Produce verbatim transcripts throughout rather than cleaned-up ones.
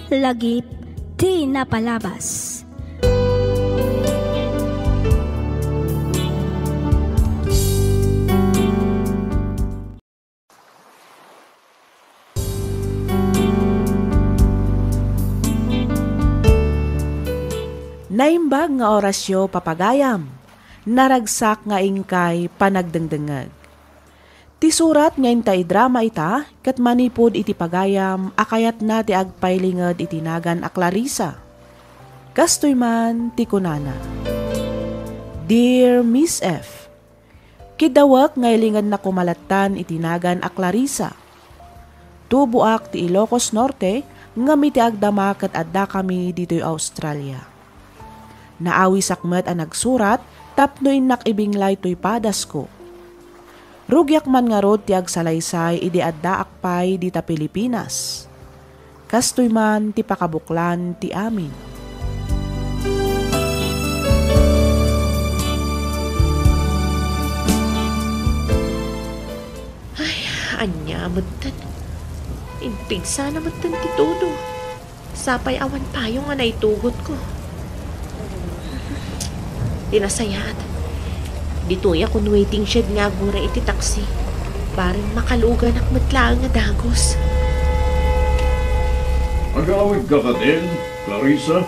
Lagip ti napalabas. Naimbag nga orasyo, papagayam. Naragsak nga inkay panagdengdengngeg. Ti surat nga inta idrama ita ket manipud iti pagayam a kayatna ti agpailinged iti nagan a Clarissa. Kastoy man ti kunana, Dear Miss F, kiddawek nga ilingenak koma lattan iti nagan a Clarissa. Tuboak ti Ilocos Norte, ngem iti agdama ket addakami ditoy Australia. Naawisak met a nagsurat tapno innak ibinglay toy padasko. Rugiak man ngarud ti agsalaysay idi addaak pay dita Pilipinas. Kastoy man ti pakabuklan ti amin. Ay, ania metten? Impigsana metten ti tudo. Sapay awan payong a naitugotko. Ti nasayaat, ditoyak on waiting shed nga aguray iti taksi. Bareng makaluganak met laeng a dagus. Agawidka kadin, Clarissa?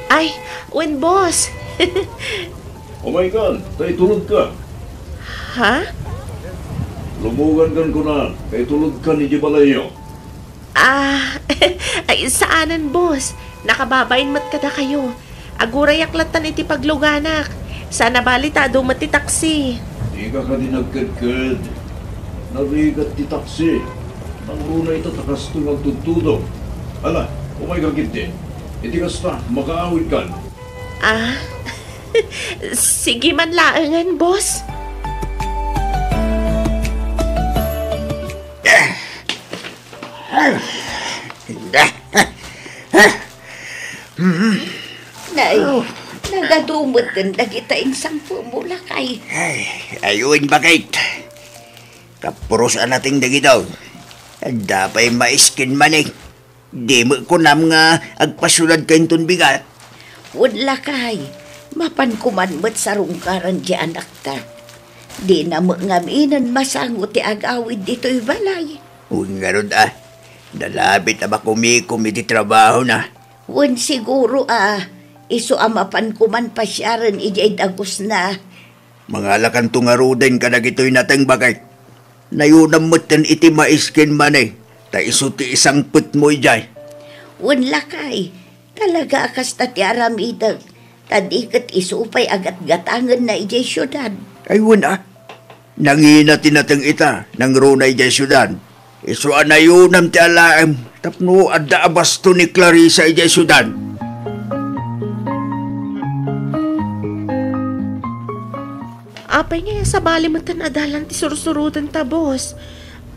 Ay, wen, boss. Umaykan, ta itulodka. Ha? Lumugankan kunak, ta itulodkan idiay balayyo. Ah, ay, saanen, boss. Nakababain met kadakayo. Agurayak lattan iti pagluganak. Saan a bali ta adu met ti taksi. Dika kadi nagkedked. Narigat ti taksi. Nangruna ita ta kastoy nga agtudtudong. Ala, umayka ketdi. Iti kasta, makaawidkan. Ah, sige man laengen, boss. Nay, nagadu metten dagita insangpetmo, lakay. Ay, ay wen, baket. Kapuros a nateng dagita. Adda pay maiskin manen. Di met kunam nga agpasiudadka inton bigat? Wen, lakay, mapanko man met sarungkaran ti anakta. Dina met ngaminen masango ti agawid ditoy balay. Wen ngarud a, nalabit a makumikom iti trabahona. Wen, siguro a, isu a mapanko man pasiaren idiay dagusna. Mangalakanto ngaruden kadagitoy nateng, baket. Nayunam metten iti maiskin manen, ta isu ti isangpetmo idiay. Wen, lakay, talaga a kasta ti aramidek, ta di ket isu pay a gatgatangenna idiay siudad. Ay wen a, nangina ti nateng ita, nangruna idiay siudad. Isu a nayunam ti alaem tapno adda a basto ni Clarissa idiay siudad. Apay ngay a sabali metten a dalan ti sursurotenta, boss?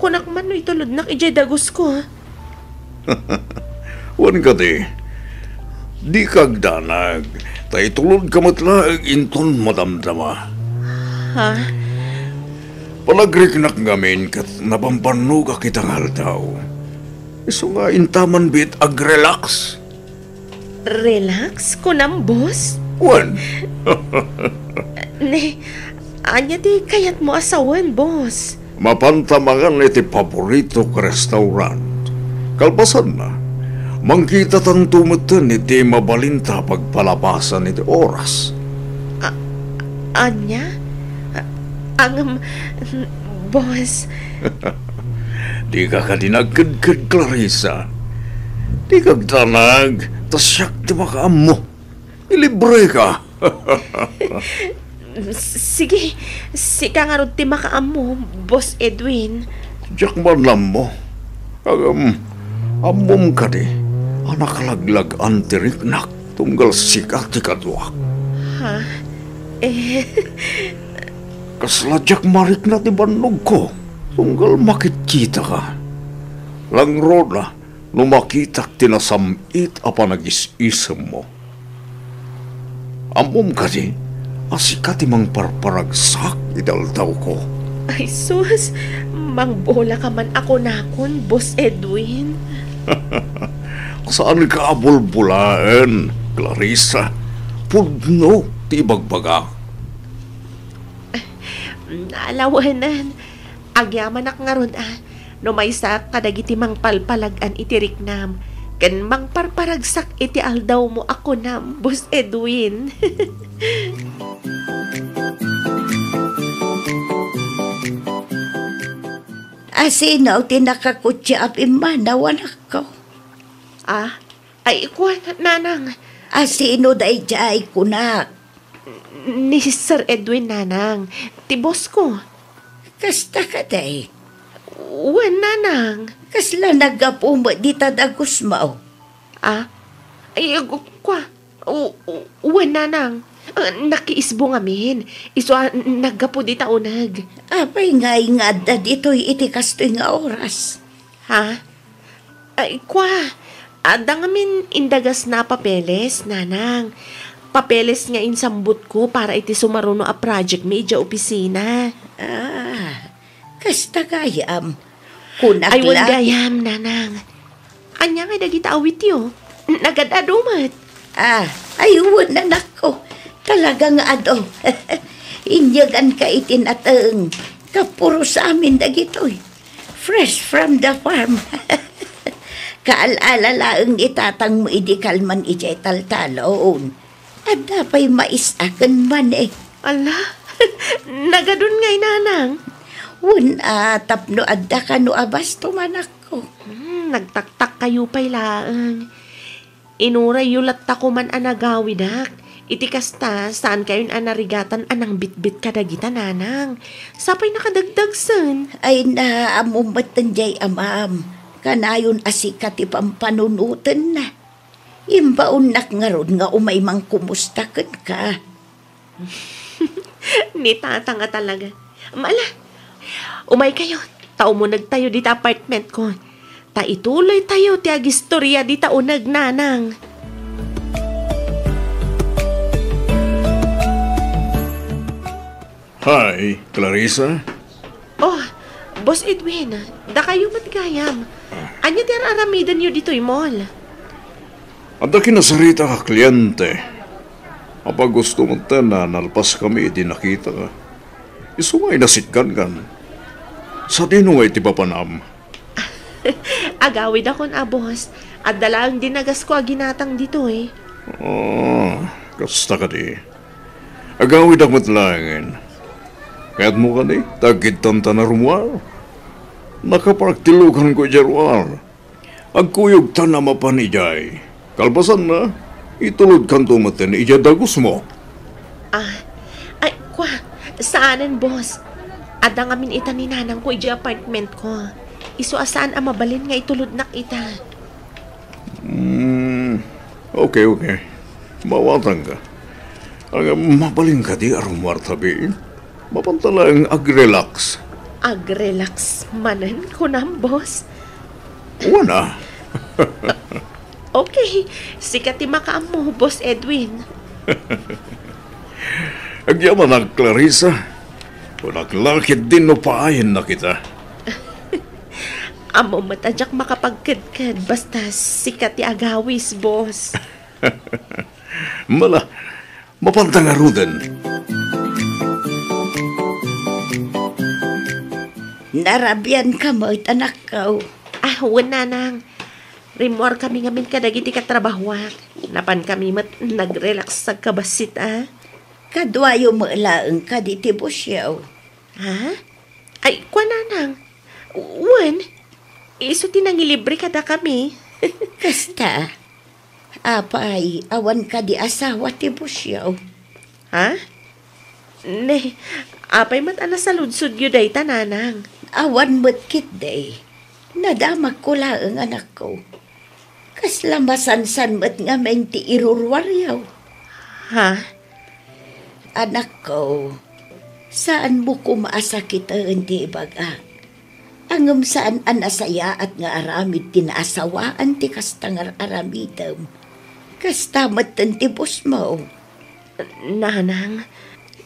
Kunak man no itulodnak idiay dagusko. Wen kadi, dika agdanag, ta itulodka met laeng inton madamdama. Ha? Panagriknak ngamin ket nabambannogak ita nga aldaw. Isu nga inta man biit agrelax. Relax, kunam, boss? Wen. Ne, ania ti kayatmo a sawen, boss? Mapanta mangan iti paboritok a restaurant. Kalpasanna, mangkitatanto metten iti mabalinta a pagpalabasan iti oras. A-, ania? A-, angem, boss. Dika kadi nagkedked, Clarissa. Dika agdanag, ta siak ti makaammo. Ilibreka. S-, sige, sika ngarud ti makaammo, Boss Edwin. Diak man ammo. Ngem, ammom kadi a nakalaglag-an ti riknak tunggal sika ti kaduak? Ha? Eh. Kasla diak marikna ti bannogko tunggal makitkitaka. Langrona, no makitak ti nasam-it a panagis-isemmo. Ammom kadi a sika ti mangparparagsak iti aldawko? Ay sus, mangbola ka man a kunakon, Boss Edwin. Saanka a bulbulaen, Clarissa. Pudno ti ibagbagak. Ala wen, agyamanak ngarud a, no maysaak kadagiti mangpalpalag-an iti riknam, ken mangparparagsak iti aldawmo a kunam, Boss Edwin. Asino ti nakakutsi a pimmanaw, anakko? Ah, ay, kuan, nanang. Asino daydiay, kunak? Ni Sir Edwin, nanang. Ti boss ko. Kasta kadi? Wen, nanang. Kasla naggapu met dita dagusmo? Ah? Ay, ag-, kua. U-, u-, wen, nanang. Ah, nakiisbo ngamin. Isu a, n-, naggapu dita uneg. Apay ngay nga adda ditoy iti kastoy nga oras? Ha? Ay, kua, adda ngamin indagasna a papeles, nanang. Papeles nga insambutko para iti sumaruno a project mi idiay opisina. Ah, kasta gayam. Kunak la. Ay, wen gayam, nanang. Ania nga dagita awityo? Nagad-adu met. Ah, ay, wen, anakko. Talaga nga adu. Inyaganka iti nateng. Kapuros amin dagitoy. Fresh from the farm. Kaal-ala laeng ni tatangmo idi kalman idiay taltalon. Adda pay mais a ken mani. Ala, nagadun ngay, nanang. Wen a, tapno adda kano a bastom, anakko. Hmm, nagtaktakkayo pay laeng. Inurayyo latta koman a nagawidak. Iti kasta, saankayon a narigatan a nangbitbit kadagita, nanang. Sapay nakadagdagsen. Ay na, ammom metten diay amam. Kanayon a sika ti pampanunotenna. Imbaonnak ngarud nga umay mangkumusta kenka. Ni tatang a talaga. Mala, umaykayo, ta umunegtayo dita apartment ko. Ta ituloytayo ti agistoria dita uneg, nanang. Hi, Clarissa. Oh, Boss Edwin, dakayo met gayam. Ania ti ar-aramidenyo ditoy mall? Adda kinasarita a kliente. Apay gusto metten a nalpaskami idi nakita. Isu nga inasitgankan. Sadino nga iti papanam? Agawidakon a, boss. Adda laeng dinagasko a ginatang ditoy. Ah, kasta kadi. Agawidak met laengen. Kayatmo kadi, ta agkidtantan a rummuar? Nakaparagtilokanko idiay ruar. Agkuyogtan a mapan idiay. Kalpasanna, itulodkanto metten idiay dagusmo. Ah, ay, kua, saanen, boss. Adda ngamin ita ni nanangko idiay apartment ko. Isu a saan a mabalin nga itulodnak ita. Hmm, okay, okay. Mawatangka. Agam, mabalin kadi a rummuar tabi? Mapanta laeng ag-relax. Ag-relax manen, kunam, boss? Wen a. Okay, sika ti makaammo, Boss Edwin. Agyamanak, Clarissa. Kunak la ketdin no paayennak ita. Ammom met a diak makapagkedked basta sika ti agawis, boss. Mala, mapanta ngaruden. Narabianka met, anakko. Ah, wen, nanang. Rimmuarkami ngamin kadagiti katrabahoak. Napankami met nag-relax agkabassit a. Kaduayo met laeng kadi ti bossyo. Ha? Ay, kua, nanang. Wen, isu ti nangilibre kadakami. Kasta. Apay, awan kadi asawa ti bossyo? Ha? Ne, apay met a nasaludsodyo dayta, nanang? Awan met ketdi. Nadamagko laeng, anakko. Kasla masansan met ngamin ti iruruaryo. Ha? Anakko, saanmo koma a sakiten ti ibagak. Ngem saan a nasayaat nga aramid ti naasawaan ti kasta nga ar-aramidem. Kasta metten ti bossmo. Nanang.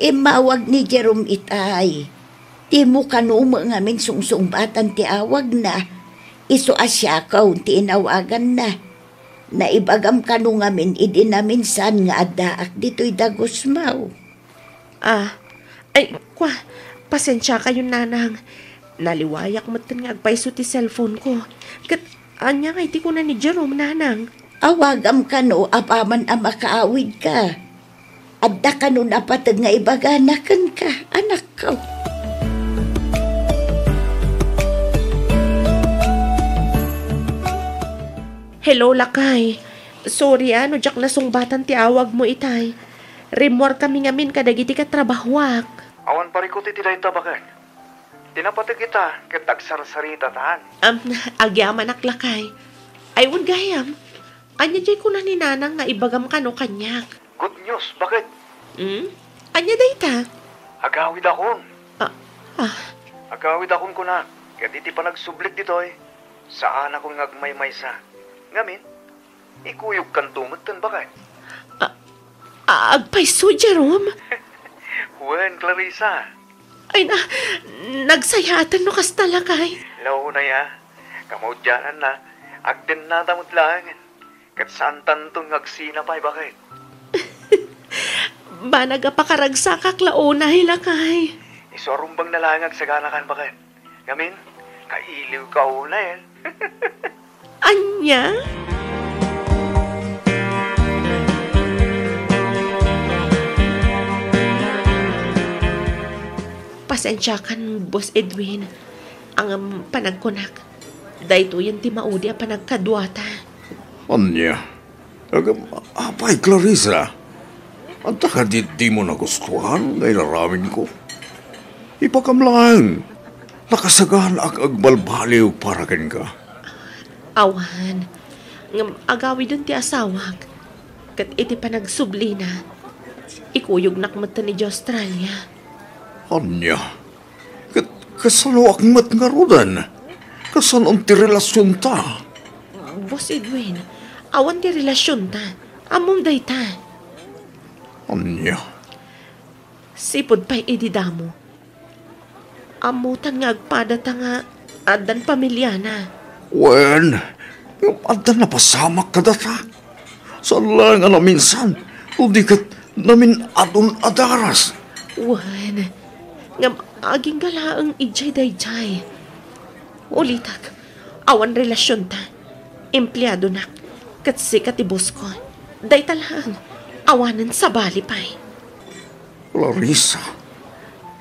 Immawag ni Jerome itay. Dimo kano met ngamin sungsungbatan ti awagna. Isu a Siakaw ti inawaganna. Naibagam kano ngamin idi naminsan nga addaak ditoy Dagusmaw. Ah, ay, kwa, pasensiakayon, nanang. Naliwayak metten nga agpayso ti cellphone ko. Ket ania ngay ti kuna ni Jerome, nanang? Awagam kano apaman a makaawidka. Adda kano napateg nga ibagana kenka, anakko. Hello, lakay. Sorry, a, no diak nasungbatan ti awagmo itay. Rimmuarkami ngamin kadagiti katrabahoak. Awan parikut iti dayta, baket. Ti napateg ita ket agsarsaritatatan. Am, agyamanak, lakay. Ay, wen gayam. Ania diay kuna ni nanang nga ibagam kano kaniak? Good news, baket. Hmm? Ania dayta? Agawidakon. Ah, ah. Agawidakon kuna, ket iti panagsublik ditoy, saanakon nga agmaymaysa. Ngamin, ikuyogkanto metten, baket. Ah, ah, agpayso, Jerome? Wen, Clarissa. Ay na, nagsayaaten no kasta, lakay. Launay a, kamaudiananna, agdennata met laengen. Ket saantanton nga agsina pay, baket. Banag a pakaragsakak la unay, lakay. Isu a rumbeng na laeng agsaganakan, baket. Ngamin, kailiwka unay, eh. Ania? Pasensiakan, Boss Edwin. Ngem panagkunak, daytoyen ti maudi a panagkaduata. Ania? Agam, apay, Clarissa? Anta kadi dimo nagustuhan nga inaramidko? Ipakam laeng, nakasaganaak agbalbaliw para kenka. Awan, ngem agawiden ti asawak, ket iti panagsublina, ikuyognak metten idiay Australia. Ania? Ket kasanoak met ngaruden? Kasanon ti relasionta? Boss Edwin, awan ti relasionta. Ammom dayta. Ania? Sipud pay idi damo. Ammotan nga agpadata nga addan pamiliana. Wen, ngem adda napasamak kadata. Saan laeng a naminsan, no di ket namin-adun a daras. Wen, ngem agingga laeng idiay daydiay. Ulitek, awan relasionta. Empleadonak, ket sika ti boss ko. Dayta laeng, awanen sabali pay. Clarissa.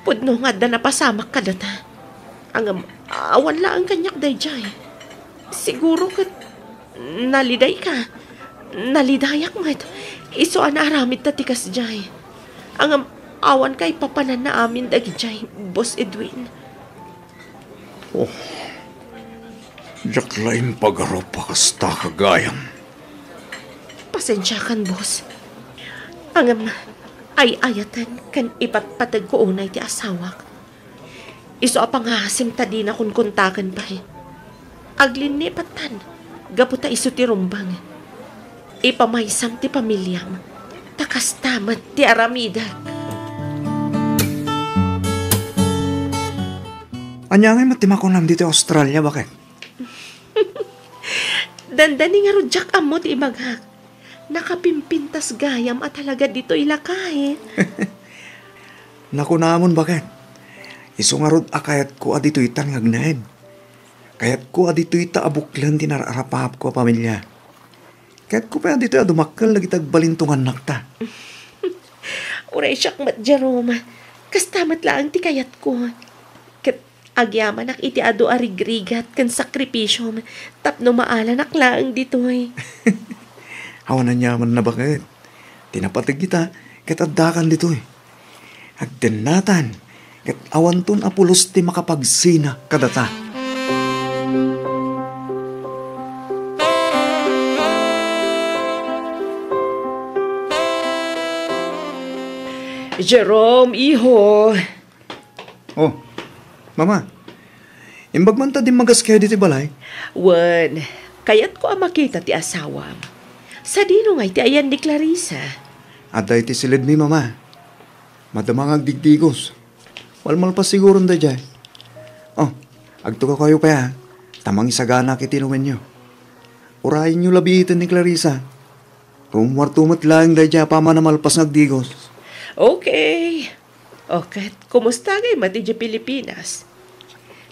Pudno nga adda napasamak kadata. Ngem, awan laeng kaniak daydiay. Siguro ket nalidayka. Nalidayak met. Isu a naaramidta ti kasdiay. Ngem, awanka ipapananna amin dagidiay, Boss Edwin. Oh, diak la impagarup a kasta, gayam. Pasensiakan, boss. Ngem, ay-ayaten ken ipatpategko unay ti asawak. Isu a pangasim ta dina konkontaken pay. Aglinni pattan, gapu ta isu ti rumbeng. Ipamaysam ti pamiliam, ta kasta met ti aramidek. Ania ngay met ti makunam ditoy Australia, baket? Dandani ngarud diak ammo ti ibagak. Nakapimpintas gayam a talaga ditoy, lakay. Nakunamon, baket. Isu ngarud a kayatko a ditoytan nga agnaed. Kayatko a ditoyta a buklen ti nararapapko a pamilia. Kayatko pay a ditoy a dumakkel dagiti agbalintongannakta. Uray siak met, Jerome. Kasta met laeng ti kayatko. Ket agyamanak iti adu a rigrigat ken sakripisiom tapno maalanak laeng ditoy. Awan aniamanna, baket. Ti napateg ita ket addakan ditoy. Agdennatan ket awanton a pulos ti makapagsina kadata. Jerome, iho. Oh, Mama, imbag man ta dimmagas kayo ditoy balay? Wen, kayatko a makita ti asawam. Sadino ngay ti ayan ni Clarissa? Adda iti silidmi, Mama. Madama nga agdigdigos. Malmalpas siguron daydiay. Oh, agtukaw kayo pay, a, ta mangisaganak iti inumenyo. Urayenyo labiten ni Clarissa. Rummuarto met laeng daydiay a paman a malpas nga agdigos. Okay. O, ket kumusta ngay met idiay Pilipinas?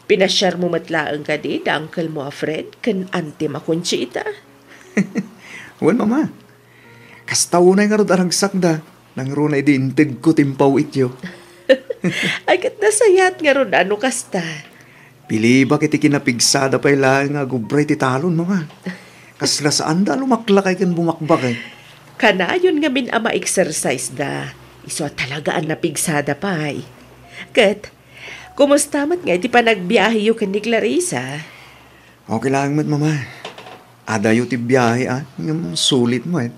Pinasiarmo met laeng kadi da uncle mo a Fred ken auntie mo a Conchita? Wen, Mama. Kasta unay ngarud a ragsakda, nangruna idi integko ti impaw-ityo. Ay, ket nasayaat ngarud a no kasta. Pilibak iti kinapigsada pay laeng nga agubra iti talon, Mama. Kasla saanda a lumaklakay ken bumakbakay. Kanayon ngamin a ma-exercise da. Isu a talaga a napigsada pay. Ket, kumusta met ngay ti panagbiaheyo ken ni Clarissa? Okay laeng met, Mama. Adayo ti biahe, a, ngem sulit met.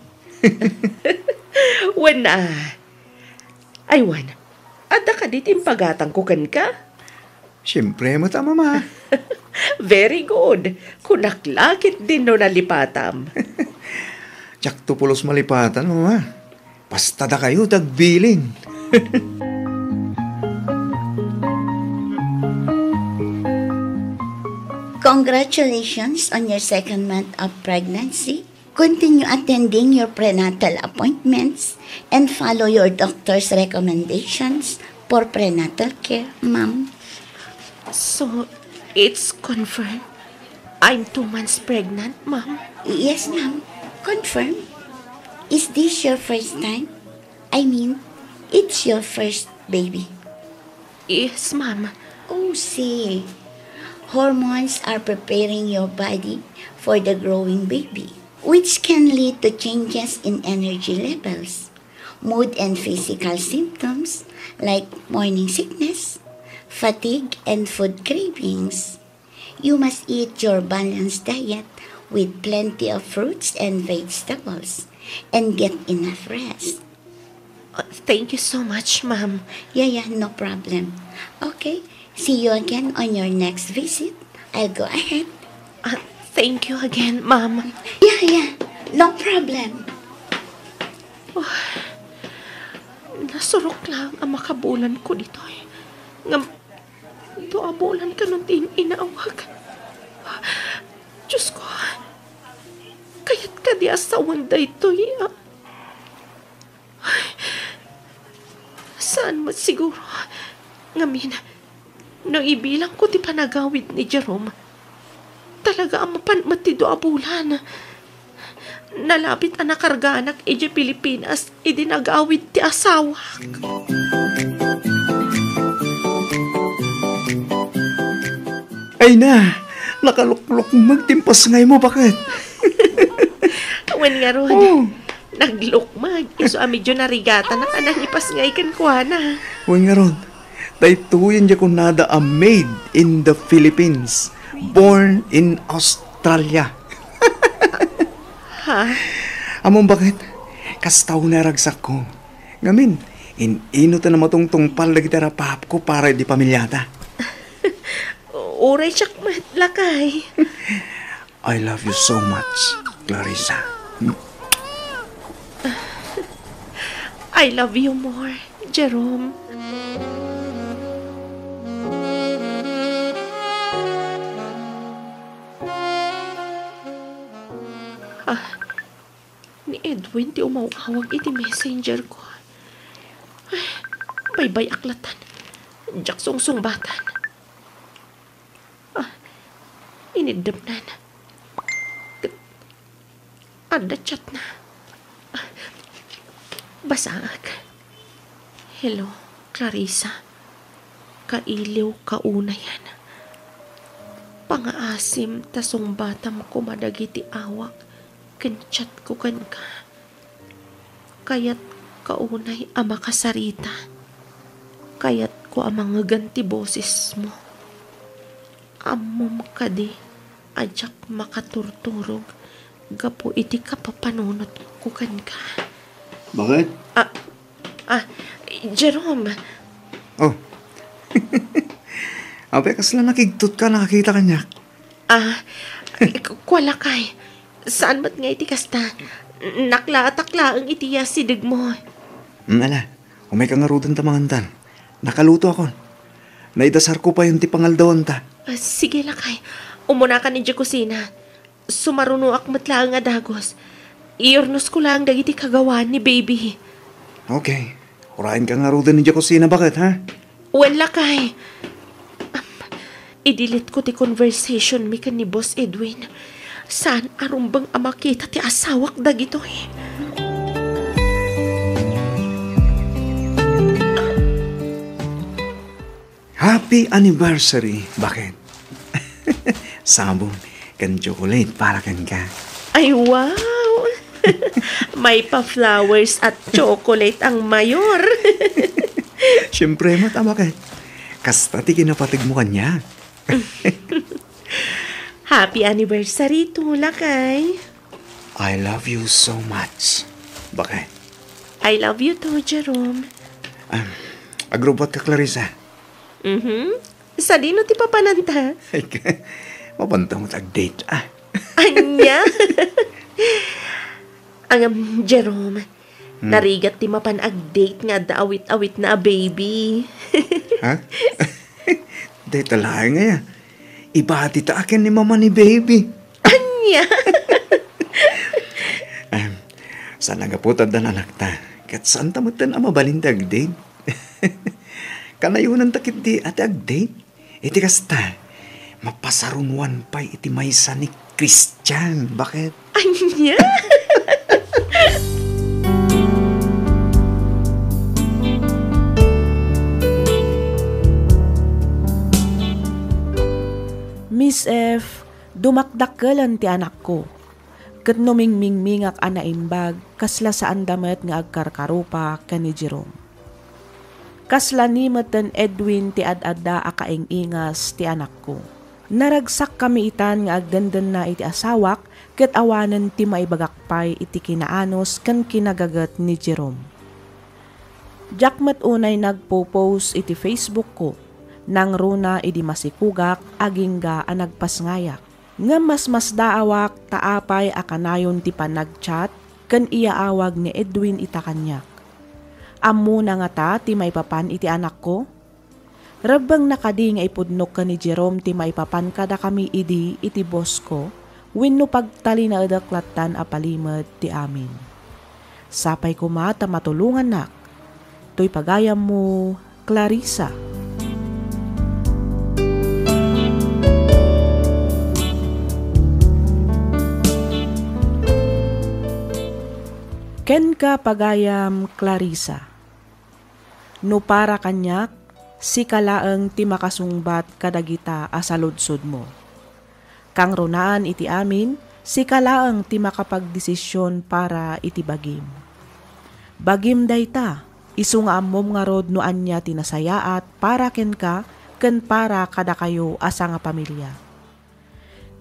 Wen a. Ay, wen. Adda kadi ti impagatangko kenka? Siempre met a, Mama. Very good. Kunak la ketdin no nalipatam. Diakto pulos malipatan, Mama. Basta dakayo ti agbilin. Congratulations on your second month of pregnancy. Continue attending your prenatal appointments and follow your doctor's recommendations for prenatal care, ma'am. So, it's confirmed? I'm two months pregnant, ma'am? Yes, ma'am. Confirmed. Is this your first time? I mean, it's your first baby. Yes, ma'am. Oh, see. Hormones are preparing your body for the growing baby, which can lead to changes in energy levels, mood, and physical symptoms like morning sickness, fatigue, and food cravings. You must eat your balanced diet with plenty of fruits and vegetables and get enough rest. Uh, thank you so much, ma'am. Yeah, yeah, no problem. Okay, see you again on your next visit. I'll go ahead. Uh, thank you again, ma'am. Yeah, yeah, no problem. Oh, nasurok lang ang makabulan ko ditoy. Ngam, Dua bulan kanon ti in-inawag. Diyos ko, kayat kadi a sawen daytoy, a? Saan met siguro? Ngamin, no ibilangko ti panagawid ni Jerome, talaga a mapan met ti dua bulan. Nalabit a nakargaanak idiay Pilipinas idi nagawid ti asawak. Ay na, nakaluklukmeg ti impasngaymo, baket. Wen ngarud, oh, naglukmeg, isu a medyo narigatanak a nangipasngay kenkuana. Wen ngarud, daytoyen diay kunada a made in the Philippines, born in Australia. Ha? Ammom baket, kasta unay a ragsakko. Ngamin, in-inut a matungtungpal dagiti rapapko para idi pamiliata. Uray siak met, lakay. I love you so much, Clarissa. I love you more, Jerome. Ah, ni Edwin ti umaw-awag iti messenger ko. Ay, baybay-ak latan. Diak sungsungbatan. Ah, iniddepnan. Ket adda chatna. Ah, basaak. Hello, Clarissa. Kailiw, kaunayan. Pangaasim ta sungbatam koma dagiti awak ken chatko kenka. Kayatko unay a makasarita. Kayatko a mangegan ti bosesmo. Ammom kadi a diak makaturturog gapu iti kapapanunotko kenka. Baket? Ah, ah, Jerome. Oh. Apay, kasla nakigtot ka, nakakita kaniak? Ah, ku-, kua lakay. Saan met nga iti kasta? Naklaatak laeng iti asidegmo. Hmm, ala, umayka ngaruden ta mangantan. Nakalutoakon. Naidasarko payen ti pangaldawanta. Ah, sige, lakay. Umunakan idiay kusina. Sumarunoak met laeng a dagus. Iyurnosko laeng dagiti kagawaan ni baby. Okay. Urayenka ngaruden idiay kusina, baket, ha? Wen, lakay. Am, i-delete ko ti conversation mi ken ni Boss Edwin. Saan a rumbeng a makita ti asawak dagitoy. Happy anniversary, baket. Sabong ken chocolate para kenka. Ay, wow! Maypa flowers at chocolate ang mayor. Siyempre met, a, baket. Kasta ti kinapateg mo kaniak. Happy anniversary to, lakay. I love you so much, baket. I love you too, Jerome. Ah, agrubbuatka, Clarissa. Mhm. Sadino ti papananta? Ay, ka-, mapanta met agdate, ah. Ania? Ngem, Jerome, Hmm. narigat ti mapan agdate nga adda awit-awitna a baby. Ha? Dayta laeng aya. Ibati ta a ken ni mama ni baby. Ania? Ahem. Saan a gapu ta addan anakta, ket saanta metten a mabalin ti agdate. Kanayonanta ketdi a ti agdate. Iti kasta, mapasarunoan pay iti maysa ni Christian. Baket? Ania? Miss F, dumakdakkelen ti anakko. Ket no mingmingmingak a naimbag, kasla saanda met nga agkarkarupa ken ni Jerome. Kasla ni metten Edwin ti ad-adda a kaing-ingas ti anakko. Naragsakkami itan nga agdendenna iti asawak ket awanen ti maibagak pay iti kinaanus ken kinagaget ni Jerome. Diak met unay nagpo-post iti Facebook ko, nangruna idi masikogak agingga a nagpasngayak. Ngem masmasdaawak ta apay a kanayon ti panag-chat ken iyaawag ni Edwin ita kaniak. Ammona ngata ti maipapan iti anakko? Rebbengna kadi nga ipudnok ken ni Jerome ti maipapan kadakami idi iti boss ko wenno pagtalinaedek lattan a palimed ti amin? Sapay koma ta matulongannak. Toy pagayammo, Clarissa. Kenka, pagayam Clarissa. No para kaniak, sika laeng ti makasungbat kadagita a saludsodmo. Kangrunaan iti amin, sika laeng ti makapagdesision para iti bagim. Bagim dayta, isu nga ammom ngarud no ania ti nasayaat para kenka ken para kadakayo a sangapamilia.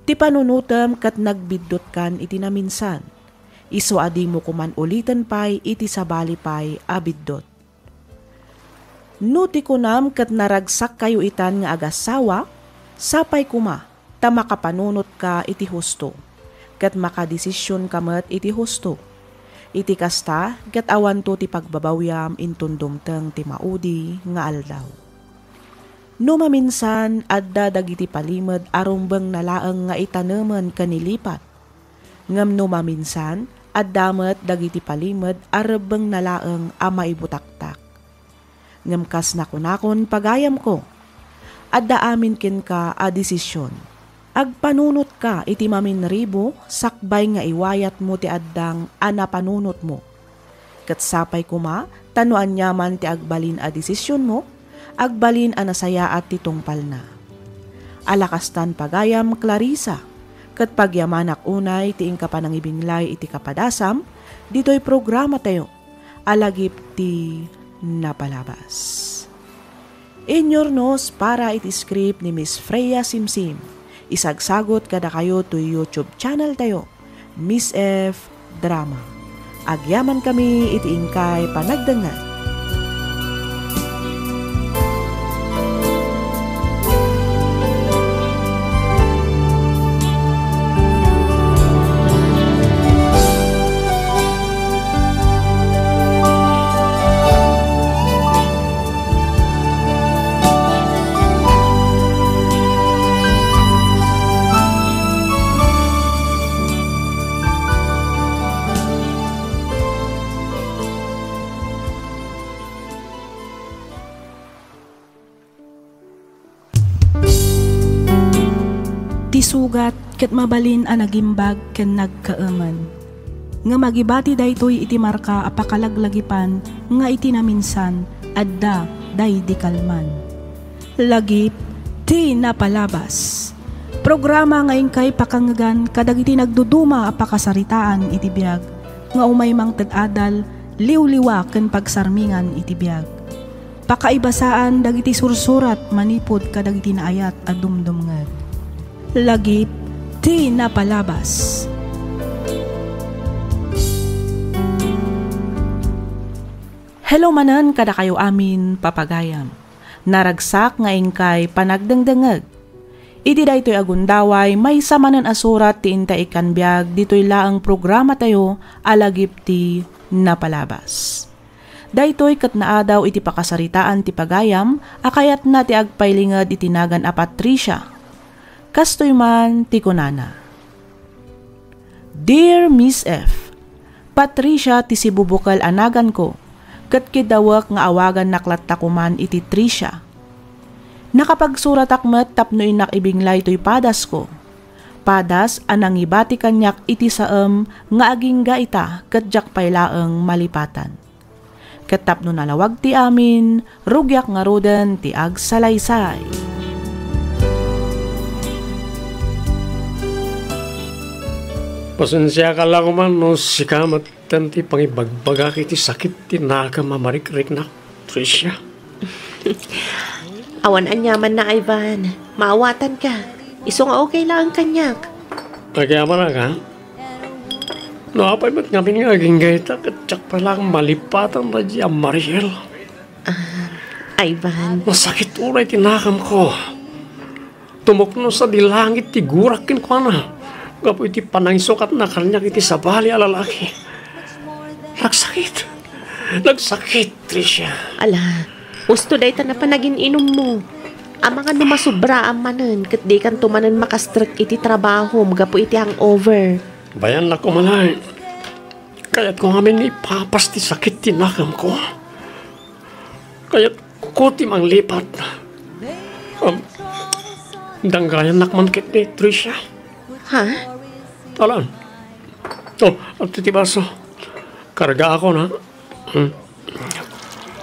Ti panunotem ket nagbiddutkan iti naminsan. Isu a dimo koman uliten pay iti sabali pay a biddut. No ti kunam ket naragsakkayo itan nga agassawa, sapay koma ta makapanunotka iti husto, ket makadesisionka met iti husto. Iti kasta, ket awanto ti pagbabawiam inton dumteng ti maudi nga aldaw. No maminsan, adda dagiti palimed a rumbengna laeng nga itanemen ken ilipat. Ngem no maminsan, adda met dagiti palimed a rebbengna laeng a maibutaktak. Ngem kas nakunakon, pagayamko, adda amin kenka a desision. Agpanunotka iti maminribo sakbay nga iwayatmo ti addang a napanunotmo. Ket sapay koma ta no aniaman ti agbalin a desisionmo, agbalin a nasayaat ti tungpalna. Ala kastan pagayam, Clarissa, ket pagyamanak unay ti inka panangibinglay iti kapadasam ditoy programatayo a Lagip ti Napalabas. Inyurnos para iti script ni Miss Freya Simsim. Isagsagot kadakayo toy YouTube channel tayo, Miss F Drama. Agyamankami iti inkay panagdengngeg. Gat ket mabalin a nagimbag ken nagkaemen. Ngem agibati daytoy iti marka a pakalaglagipan nga iti naminsan, adda daydi kalman. Lagip ti napalabas. Programa nga inkay pakangegan kadagiti nagduduma a pakasaritaan iti biag nga umay mangted adal, liwliwa ken pagsarmingan iti biag. Pakaibasaan dagiti sursurat manipud kadagiti naayat a dumdumngeg. Lagip ti napalabas. Hello manen kadakayo amin, papagayam. Naragsak nga inkay panagdengdengngeg. Iti daytoy a gundaway, maysa manen a surat ti inta ikkan biag ditoy laeng programatayo a Lagip ti Napalabas. Daytoy ket naadaw iti pakasaritaan ti pagayam a kayatna ti agpailinged iti nagan a Patricia. Kastoy man ti kunana, "Dear Miss F, Patricia ti sibubukel a naganko, ket kiddawek nga awagannak latta koman iti Tricia. Nakapagsuratak met tapno innak ibinglay toy padasko. Padas a nangibati kaniak iti saem nga agingga ita ket diak pay laeng malipatan. Ket tapno nalawag ti amin, rugiak ngaruden ti agsalaysay." Pasensiakan la koman no sika met ti pangibagbagak iti sakit ti nakem a marikriknak, Tricia. Awan aniamanna, Ivan. Maawatanka. Isu nga okay laeng kaniak. Agyamanak, ha? No apay met ngamin nga agingga ita, ket diak pay laeng malipatan daydi a Mariel. Ah, Ivan. Masakit unay ti nakamko. Tumukno sadi langit ti gurak kenkuana gapu iti panangisukatna kaniak iti sabali a lalaki. Nagsakit. Nagsakit, Tricia. Ala, husto dayta a panagin-inummo. Amangan no masubraam manen ket dikanto manen makastrek iti trabahom gapu iti hangover. Bayannak umalay. Kayatko ngamin nga ipapas ti sakit ti nakamko. Kayatko ti manglipat. Um, danggayannak man ketdi, Tricia. Ha? Alan. Oh, adtoy ti baso. Kargaakon, ha? Hmm.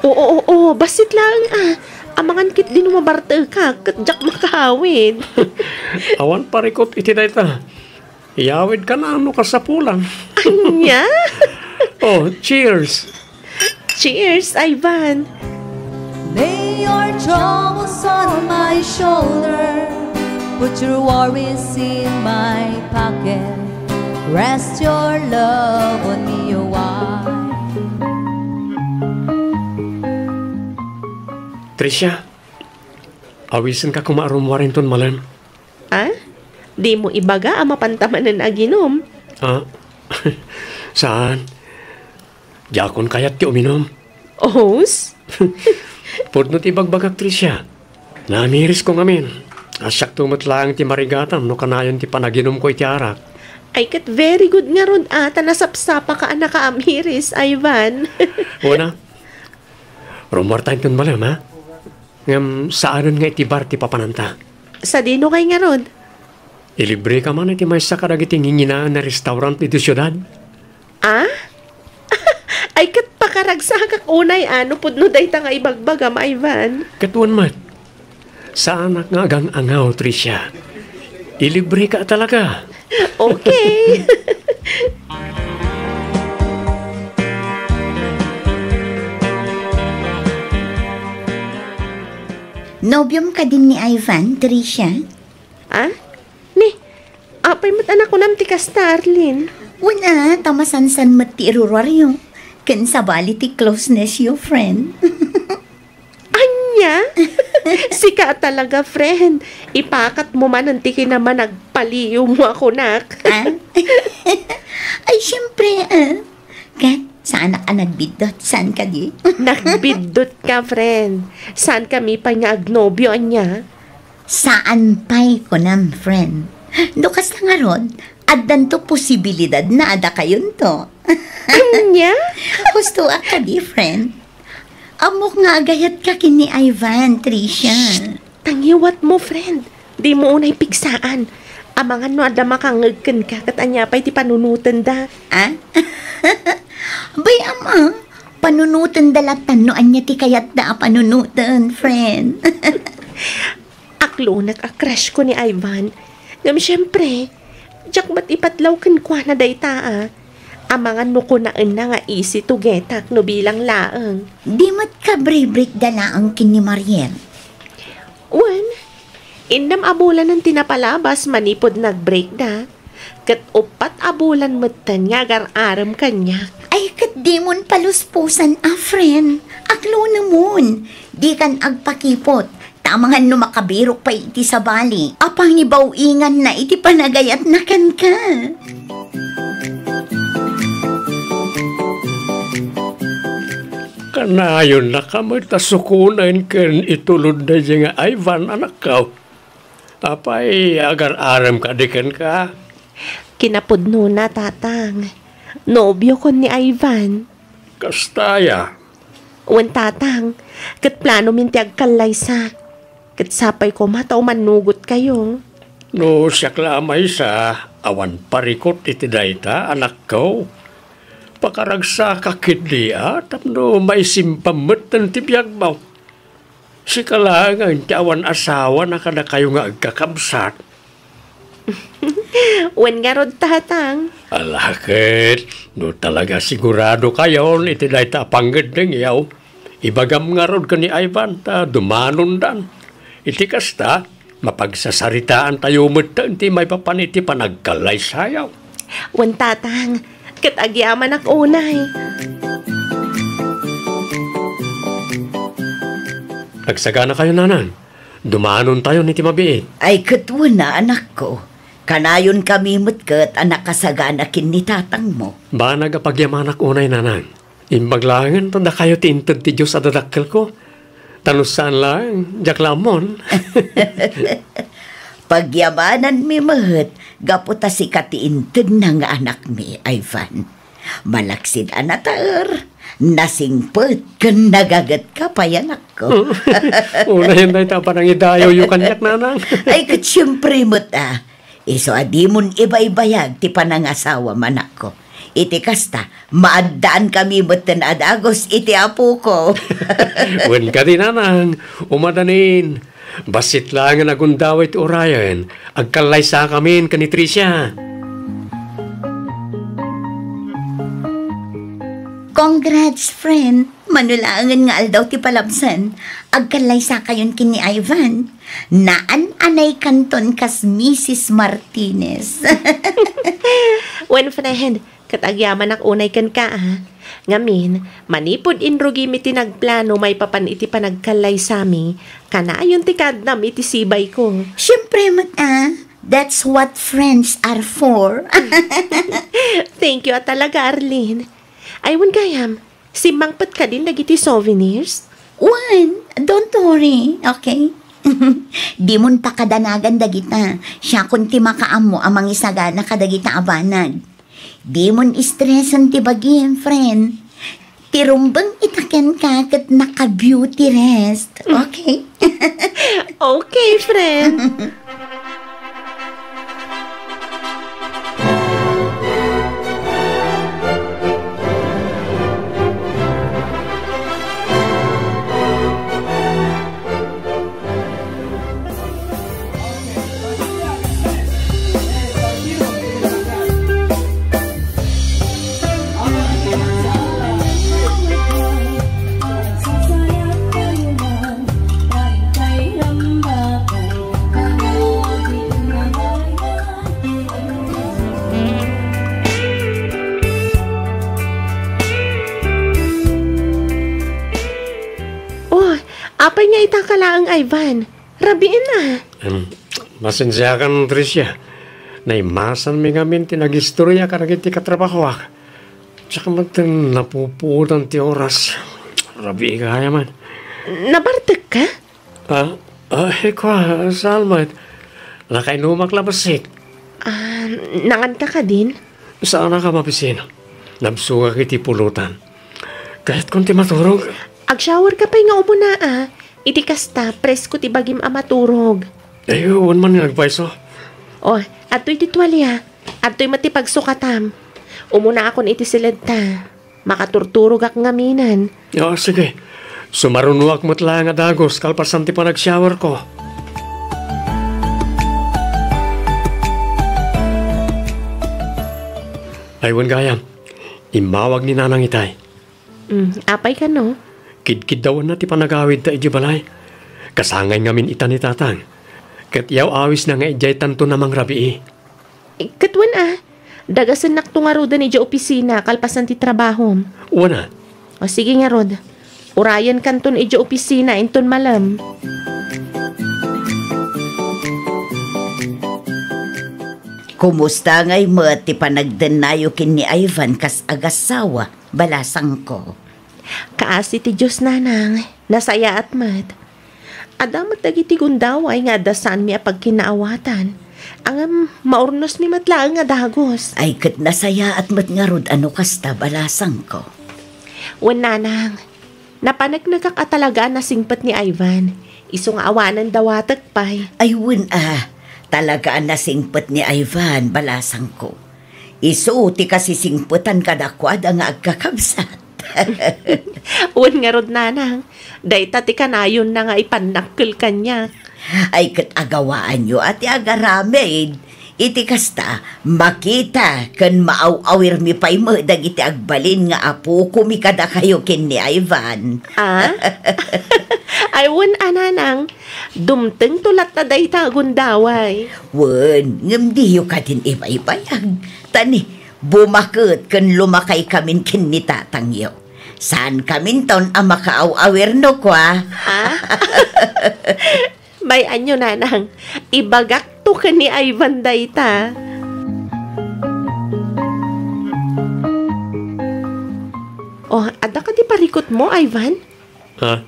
Oo, oo, oo, bassit laeng, ah. Amangan ketdi no mabartekak, ket diak makaawid. Awan parikut iti dayta. Iyawidkan no kasapulan. Ania? Oh, cheers. Cheers, Ivan. Lay your troubles on my shoulder. Put your worries in my pocket. Rest your love on me, oh, why? Tricia, awisenka koma a rummuar inton malem. Ah? Dimo ibaga a mapanta manen aginum? Ah? Saan. Diakon kayat ti uminum. Os? Pudno ti ibagbagak, Tricia. Namirisko ngamin. Siakto met laeng ti marigatam no kanayon ti panaginumko iti arak. Ay, ket very good ngarud, ah, ta nasapsapaka a nakaamiris, Ivan. Una, rummuarta inton malem, ha? Ngem saanen nga iti bar ti papananta. Sadino kay ngarud? Ilibreka man iti maysa kadagiti nginginaen a restaurant iti siudad. Ah? Ay, ket pakaragsakak unay, ah, no pudno dayta nga ibagbagam, Ivan. Ket wen met, saanak nga agang-angaw, Tricia. Ilibreka talaga. Okay. Nobiom kadin ni Ivan, Tricia? Ah? Ni, apay met a nakunam ti kasta, Arlene? Wen a, ta masansan met ti iruruaryo. Ken sabali ti closeness yo, friend. Ania? Sika talaga, friend. Ipakatmo manen ti kinamanagpaliiwmo a kunak. Ah? Ay, siyempre, ah. Ket, saanak a nagbiddut, saan kadi? Nagbiddut ka, friend. Saan kami pay nga agnobio, ania? Saan pay, kunam, friend. No kasta ngarud, addanto posibilidad na a dakayonto. Ania? Husto a kadi, friend. Ammok nga agayatka ken ni Ivan, Tricia. Shh! Tangiwatmo, friend. Dimo unay pigsaan. Amangan no adda makangngeg kenka ket ania pay ti panunotenda. Ah? Bay, ama, panunotenda latta no ania ti kayatda a panunoten, friend. Aklonek a crush ko ni Ivan. Ngem siempre, diak met ipatlaw kenkuana dayta, ah. Amangan no kunaenna nga easy to get-ak no bilang laeng. Di met kabribrik da laeng ken ni Mariel. Wen, innem a bulanen ti napalabas manipud nag-break da. Ket uppat a bulan metten nga agar-arem kaniak. Ay, ket dimon paluspusan a, friend. Aklonemon. Dikan agpakipot. Amangan no makabirok pay iti sabali a pangibaw-inganna iti panagayatna kenka. Kanayonnaka met a sukonen ken itulod daydiay nga Ivan, anakko. Apay, agar-arem kadi kenka? Kinapudnona, Tatang. Nobiokon ni Ivan. Kasta aya? Wen, Tatang. Ket planomin ti agkallaysa. Ket sapay koma ta umannugotkayo. No siak la a maysa, awan parikut iti dayta, anakko. Pakaragsaka ketdi a tapno maisimpam metten ti biagmo. Sika laengen ti awan asawa na kadakayo nga agkakabsat. Wen ngarud, Tatang. Ala ket, no talaga siguradokayon iti dayta a pangngeddengyo, ibagam ngarud ken ni Ivan ta dumanondan. Iti kasta, mapagsasaritaantayo metten ti maipapan iti panagkallaysayo. Wen, Tatang, ket agyamanak unay. Agsaganakayo, Nanang. Dumanontayon iti mabiit. Ay, ket wen a, anakko. Kanayonkami met ket a nakasagana ken ni tatangmo. Banag a pagyamanak unay, Nanang. Imbag laengen ta dakayo ti inted ti Dios a dadakkelko. Ta no saan laeng, diak la ammon. Pagyamananmi met gapu ta sika ti intedna nga anakmi, Ivan. Malaksid a nataer, nasingpet, ken nagagetka pay, anakko. Unayen dayta a panangidayawyo kaniak, Nanang. Ay, ket siempre met, ah. Isu a dimon ibaybayag ti panangasawam, anakko. Iti kasta, maaddaankami metten a dagus iti apoko. Wen kadi, Nanang, umadanin. Bassit laengen a gundaway ti urayen, agkallaysakamin ken ni Tricia. Congrats, friend! Mano laengen nga aldaw ti palabsan, agkallaysakayon ken ni Ivan. Naan-anaykanton kas Misis Martinez. Wen, friend, ket agyamanak unay kenka, a. Ngamin, manipud inrugimi ti nagplano maipapan iti panagkallaysami, kanayon ti kaaddam iti sibayko. Siempre met, a. That's what friends are for. Thank you a talaga, Arlene. Ay, wen gayam, simmangpet kadin dagiti souvenirs? Wen, don't worry, okay? Dimon pakadanagan dagita. Siakon ti makaammo a mangisagana kadagita a banag. Dimon stresen ti bagim, friend. Ti rumbeng ita kenka ket naka-beauty rest. Okay? Okay, friend. Oh, apay nga ita ka laeng, Ivan? Rabiin a. Em, pasensiakan, Tricia. Naimasanmi ngamin ti nagistoria kadagiti katrabahoak. Diak met napupuotan ti oras. Rabii gayam. Nabartek ka? Ah, ah, eh, kua, saan met? Nakainumak la bassit. Ah, nangan ka kadin? Saanak a mabisin. Nabsogak iti pulutan. Kayatkon ti maturog. Agshower ka pay nga umuna, a. Iti kasta, presko ti bagim a maturog. Ay, wen man nga agpayso. Oh, Adtoy ti tualia. Adtoy met ti pagsukatam. Umunaakon iti siledta. Makaturturogak ngaminen. Ah, sige. Sumarunoak met laeng a dagus kalpasan ti panagshowerko. Ay, wen gayam. Immawag ni Nanang itay. Mm, apay kano? Kidkiddawanna ti panagawidta idiay balay. Kasangay ngamin ita ni Tatang. Ket yaw-awisna nga idiay tanto na mangrabii. Eh, ket wen a, dagasennakto ngaruden idiay opisina kalpasan ti trabahom. Wen a. O sige ngarud, urayenkanton idiay opisina inton malem. Kumusta ngay met ti panagdennayo ken ni Ivan kas agassawa? Balasangko. Kaasi ti Dios, Nanang, nasayaat met. Adda met dagiti gundaway nga adda saanmi a pagkinaawatan. Ngem maurnosmi met laeng a dagus. Ay, ket nasayaat met ngarud a no kasta, balasangko. Wen, Nanang, napaneknekak a talaga a nasingpet ni Ivan. Isu nga awanen dawatek pay. Ay, wen a, talaga a nasingpet ni Ivan, balasangko. Isu ti kasisingpetan kadakuada nga agkakabsat. Wen ngarud, Nanang, dayta ti kanayonna nga ipannakkel kaniak. Ay, ket agawaanyo a ti agaramid. Iti kasta, makita ken maaw-awirmi pay met dagiti agbalin nga apokomi kadakayo ken ni Ivan. Ah? Ay, wen a, Nanang, dumtengto latta dayta a gundaway. Wen, ngem diyo kadin ibaybayag. Ta ni, bumaket ken lumakaykamin ken ni tatangyo. Saankaminton a makaaw-awir no kua. Ah? Bay-anyo, Nanang, ibagakto ken ni Ivan dayta. Oh, adda kadi parikutmo, Ivan? Ha?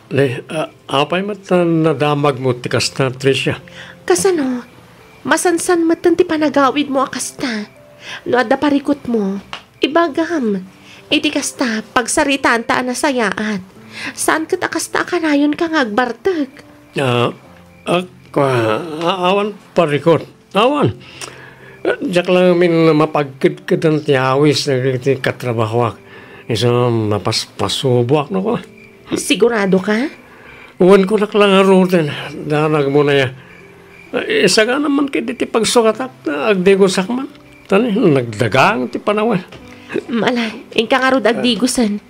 Le, a-, apay met a nadamagmo ti kasta, Tricia? Kasano? Masansan metten ti panagawidmo a kasta. No adda parikutmo, ibagam. Iti kasta, pagsaritaanta a nasayaat. Saan ket a kasta a kanayonka nga agbartek? Ah, ak-, ah, awan parikut. Awan. Eh, diak la ngamin mapagkedkedan ti awis dagiti katrabahoak. Isu mapaspasuboak no kua. Sigurado ka? Wen, kunak la ngaruden, danagmo na ya. Eh, sagana man ket iti pagsukatak, agdigusak man. Tani, nagdagang ti panawen. Mala, inka ngarud agdigusen.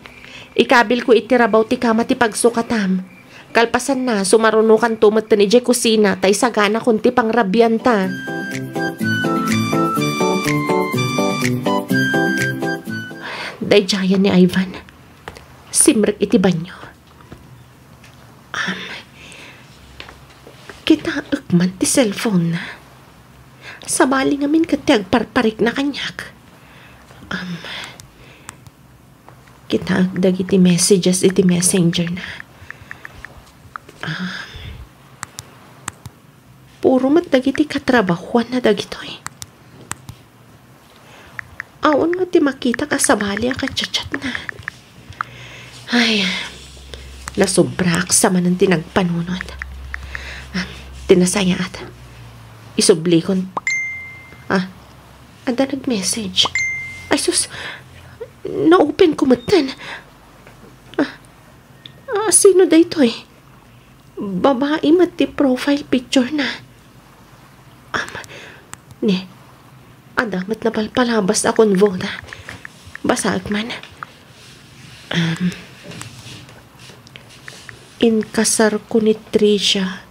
Ikabilko iti rabaw ti kama ti pagsukatam. Kalpasanna, sumarunokanto metten idiay kusina, ta isaganakon ti pangrabianta. Daydiayen ni Ivan. Simrek iti banio. Am, kitaek man ti cellphone-na. Sabali ngamin ket ti agparparikna kaniak. Am, kitaek dagiti messages iti messenger-na. Am, puro met dagiti katrabahoanna dagitoy. Awan nga ti makitak a sabali a kachatchatna. Ay, nasobraak sa manen ti nagpanunot. Ah, ti nasayaat. Isublikon. Ah, adda nag-message. Ay, sus, na-open ko metten. Ah, ah, sino daytoy? Babai met ti profile picture-na. Am, ne, adda met napalpalabas a convo-na. Basaek man. Am, inkasarko ni Tricia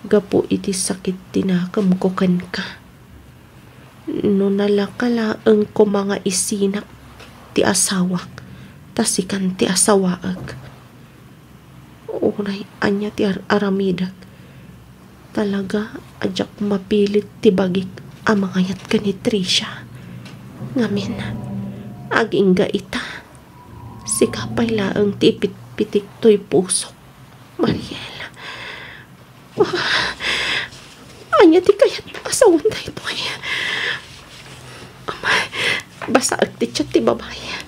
gapu iti sakit ti nakemko kenka. No nalaka laeng koma nga isinak ti asawak, ta sikan ti asawaek. Uray ania ti ar-aramidek, talaga a diak mapilit ti bagik a mangayat ken ni Tricia. Ngamin, agingga ita, sika pay laeng ti ipitpitik toy pusok. Mariel. Ah, ania ti kayatmo a sawen daytoy? Ama, basaek ti chat ti babai.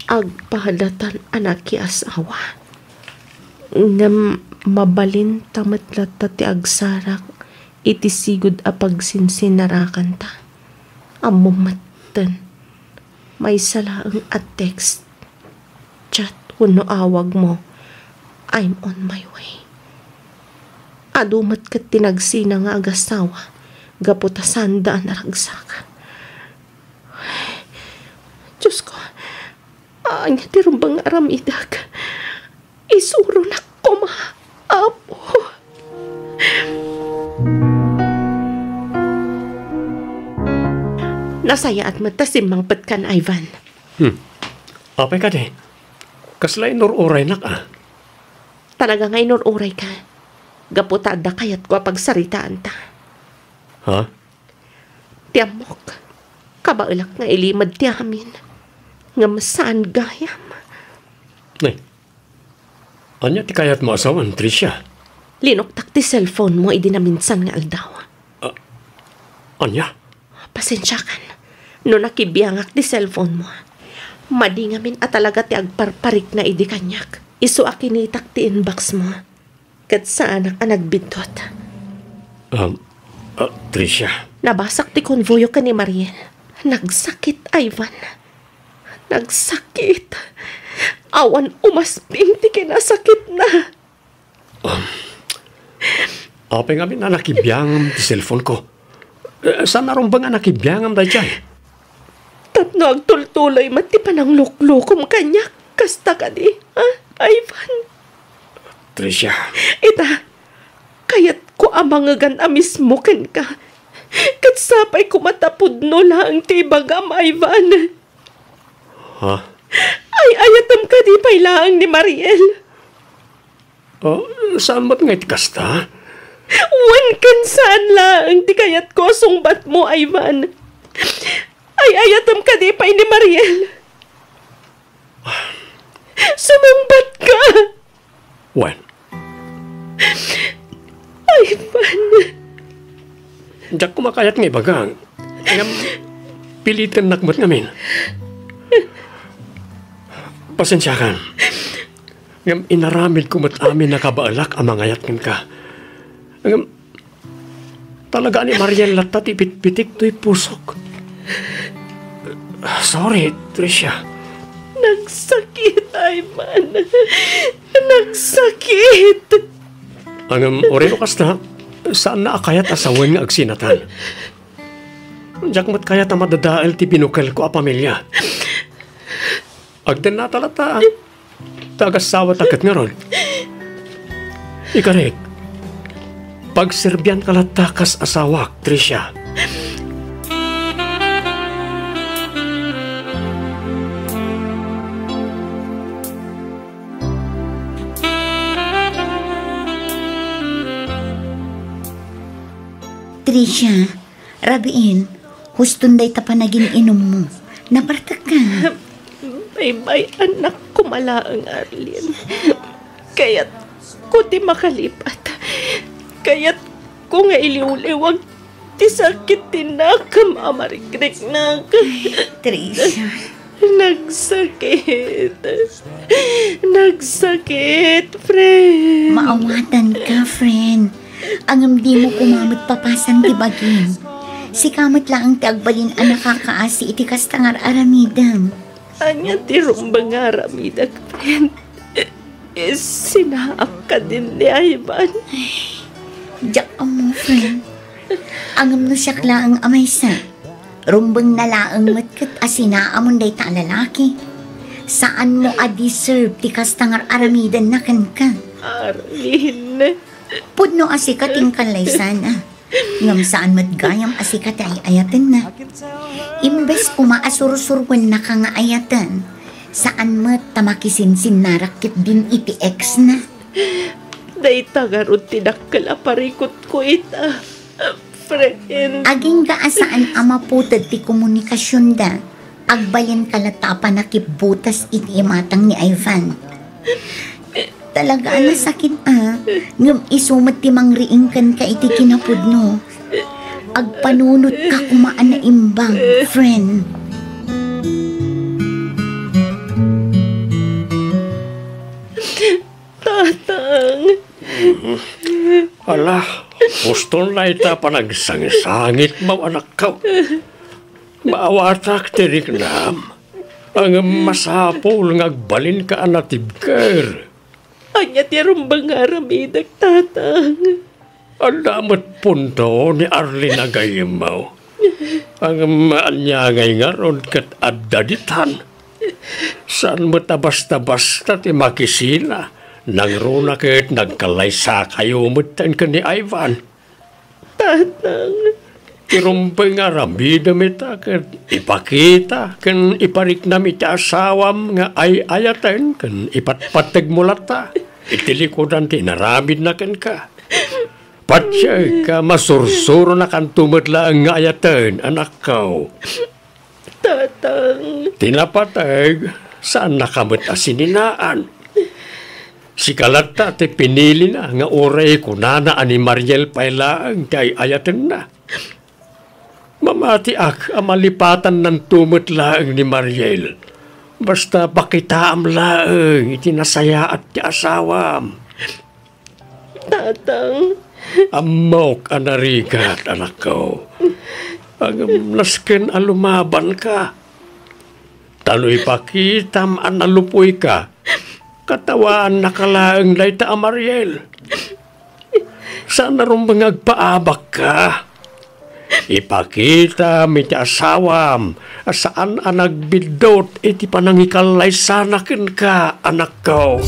Agpadatan a nakiasawa. Ngem mabalin ta met latta ti agsarak iti sigud a pagsinsinarakanta. Ammom metten, maysa laeng a text, chat wenno awagmo, "I'm on my way." Adu met ket ti nagsina nga agasawa gapu ta saanda a naragsak. Diosko, ania ti rumbeng nga aramidek? Isuronak koma, Apo. Nasayaat met ta simmangpetkan, Ivan. Hmm. Apay kadi? Kasla inur-uraynak, a? Talaga nga inur-urayka. Gapu ta adda kayatko a pagsaritaanta. Ha? Ti ammok, kabaelak nga ilimed ti amin. Ngem saan gayam. Nay, ania ti kayatmo a sawen, Tricia? Linuktak ti cellphone mo idi naminsan nga aldaw. Ah, ania? Pasensiakan no nakibiangak ti cellphone mo. Madi ngamin a talaga ti agparparikna idi kaniak. Isu a kinitak ti inbox mo. Ket saanak a nagbiddut. Um, ah, Tricia. Nabasak ti konvoyo ken ni Mariel. Nagsakit, Ivan. Nagsakit. Awan umasping ti kinasakitna. Um, apay ngamin a nakibiangam ti cellphone ko? Eh, saan a rumbeng a nakibiangam daydiay? Tapno agtultuloy met ti panangluklukom kaniak, kasta kadi, ha, Ivan? Tricia. Ita, kayatko a mangegan a mismo kenka. Ket sapay koma ta pudno laeng ti ibagam, Ivan. Ha? Ay-ayatem kadi pay laeng ni Mariel? Oh, saan met nga iti kasta? Wen ken saan laeng ti kayatko a sungbatmo, Ivan. Ay-ayatem kadi pay ni Mariel? Sumungbatka! Wen. Ivan. Diak koma kayat nga ibaga. Ngem, pilitennak met ngamin. Pasensiakan. Ngem inaramidko met amin a kabaelak a mangayat kenka. Ngem, talaga ni Mariel latta ti pitpitik toy pusok. Sorry, Tricia. Nagsakit, Ivan. Nagsakit. Ngem, uray no kasta, saanna a kayat a sawen nga agsinatan. Diak met kayat a madadael ti binukelko a pamilia. Agdennata latta, a. Ta agasawata ket ngarud. Ikarik, pagserbianka latta kas asawak, Tricia. Tricia, Rabiin, huston dayta panagin-inummo. Napartekka. Baybay-annak koma laeng, Arlene. Kayatko ti makalipat. Kayatko nga iliwliwag ti sakit ti nakam a marikriknak. Ay, Tricia. Nagsakit. Nagsakit, friend. Maawatanka, friend. Ngem dimo koma met papasan ti bagim. Sika met laeng ti agbalin a nakakaasi iti kasta nga ar-aramidem. Ania ti rumbeng nga aramidek, friend? Isinaak kadin ni Ivan. Diak ammo, friend. Ngem no siak laeng a maysa, rumbengna laeng met ket a sinaamon dayta a lalaki. Saanmo a deserve ti kasta nga ar-aramidenna kenka. Arlene. Pudno a sika ti inkallaysana. Ngem saan met gayam a sika ti ay-ayatenna. Imbes koma a sursuruennaka nga ayaten, saan met ta makisinsinnarak ketdin iti ex-na. Dayta ngarud ti dakkel a parikutko ita, friend. Agingga a saan a maputed ti komunikasionda, agbalinka latta a pannakibbutas iti imatang ni Ivan. Talaga a nasakit a, ngem isu met ti mangriing kenka iti kinapudno. Agpanunotka koma a naimbag, friend. Tatang. Ala, Uston layta panagsangsangitmo, anakko. Maawatak ti riknam. Ngem masapul nga agbalinka a natibker. Ania ti rumbeng nga aramidek, Tatang? Adda met punto ni Arlene a gayyemmo. Ngem ania ngay ngarud ket adda ditan? Saan met a basta-basta ti makisina. Nangruna ket nagkallaysakayo metten ken ni Ivan. Tatang. Ti rumbeng nga aramidem ita ket ipakita ken ipariknam iti asawam nga ay-ayaten ken ipatpategmo latta iti likudan ti inaramidna kenka. Patiek a masursuronakanto met laeng nga ayaten, anakko. Tatang. Ti napateg, saannaka met a sininaan. Sika latta ti pinilina nga uray kunana a ni Mariel pay laeng ti ay-ayatenna. Mamatiak a malipatannanto met laeng ni Mariel. Basta pakitaam laeng iti nasayaat ti asawam. Tatang. Ammok a narigat, anakko. Ngem nasken a lumabanka. Ta no ipakitam a nalupuyka, katawaannaka laeng dayta a Mariel. Saan a rumbeng nga agpaabakka. Ipakitam iti asawam a saan a nagbiddut iti panangikallaysana kenka, anakko.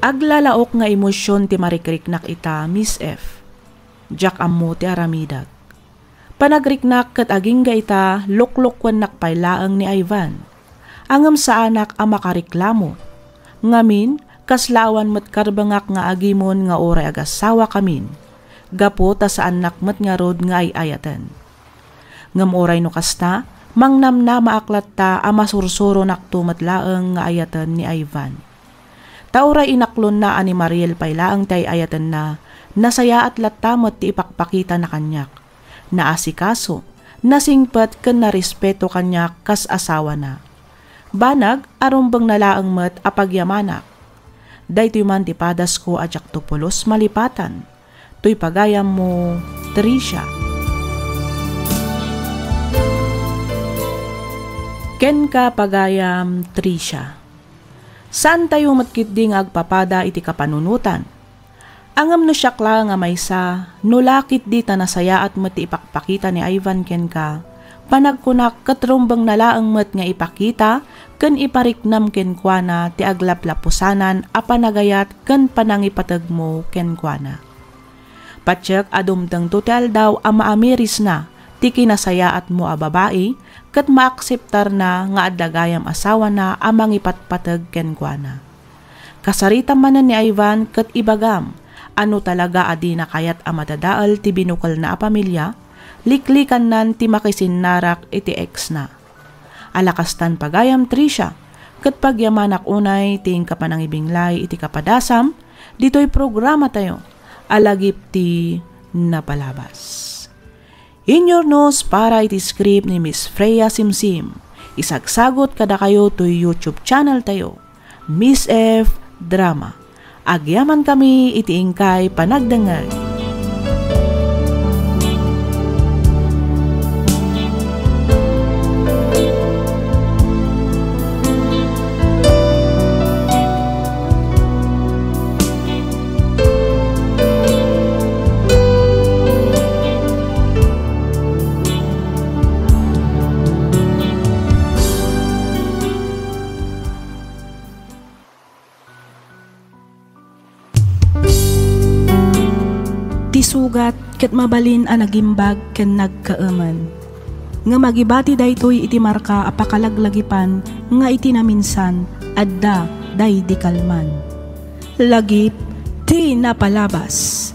Aglalaok nga emosion ti marikriknak ita, Miss F. Diak ammo ti aramidek. Panagriknak ket agingga ita, loklokuennak pay laeng ni Ivan. Ngem saanak a makareklamo. Ngamin, kasla awan met karbengak nga agimon nga uray agassawakamin, gapu ta saannak met ngarud nga ay-ayaten. Ngem uray no kasta, mangnamnamaak latta a masursuronakto met laeng nga ayaten ni Ivan. Ta uray inaklonna a ni Mariel pay laeng ti ay-ayatenna, nasayaat latta met ti ipakpakitana kaniak. Naasikaso, nasingpet ken narespeto kaniak kas asawana. Banag a rumbengna laeng met a pagyamanak. Daytoy man ti padasko a diakto pulos malipatan. Toy pagayammo, Tricia. Kenka, pagayam Tricia. Saantayo met ketdi nga agpapada iti kapanunotan. Ngem no siak laeng a maysa, no la ketdi ta nasayaat met ti ipakpakita ni Ivan kenka, panagkunak ket rumbengna laeng met nga ipakita ken ipariknam kenkuana ti aglaplapusanan a panagayat ken panangipategmo kenkuana. Patiek a dumtengto ti aldaw a maamirisna ti kinasayaatmo a babai ket maakseptarna nga adda gayam asawana a mangipatpateg kenkuana. Kasaritam manen ni Ivan ket ibagam a no talaga a dina kayat a madadael ti binukelna a pamilia, liklikannan ti makisinnarak iti exna. Ala kastan pagayam, Tricia, ket pagyamanak unay ti inka panangibinglay iti kapadasam ditoy programatayo a Lagip ti Napalabas. Inyurnos para iti script ni Miss Freya Simsim. Isagsagot kadakayo toy YouTube channel tayo, Miss F Drama. Agyamankami iti inkay panagdengngeg. Ti sugat ket mabalin a nagimbag ken nagkaemen. Ngem agibati daytoy iti marka a pakalaglagipan nga iti naminsan adda daydi kalman. Lagip ti Napalabas.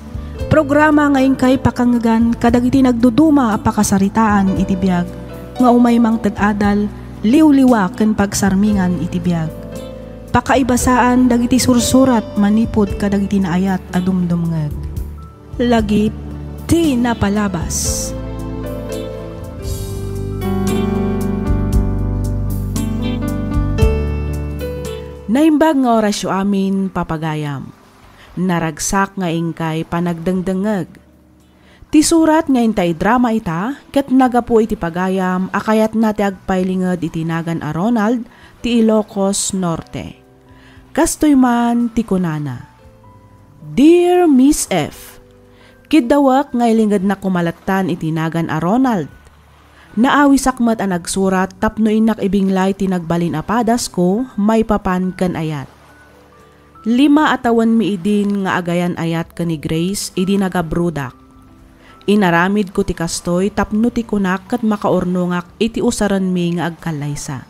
Programa nga inkay pakangngegan kadagiti nagduduma a pakasaritaan iti biag nga umay mangted adal, liwliwa ken pagsarmingan iti biag. Pakaibasaan dagiti sursurat manipud kadagiti naayat a dumdumngeg. Lagip ti Napalabas. Naimbag nga orasyo amin, papagayam. Naragsak nga inkay panagdengdengngeg. Ti surat nga inta idrama ita ket nagapu iti pagayam a kayatna ti agpailinged iti nagan a Ronald ti Ilocos Norte. Kastoy man ti kunana, "Dear Miss F, kiddawek nga ilingednak koma lattan iti nagan a Ronald. Naawisak met a nagsurat tapno innak ibinglay ti nagbalin a padasko maipapan ken ayat. Lima a tawenmi idin nga agayan-ayat ken ni Grace idi nagabrudak. Inaramidko ti kastoy tapno ti kunak ket makaurnongak iti usarenmi nga agkallaysa.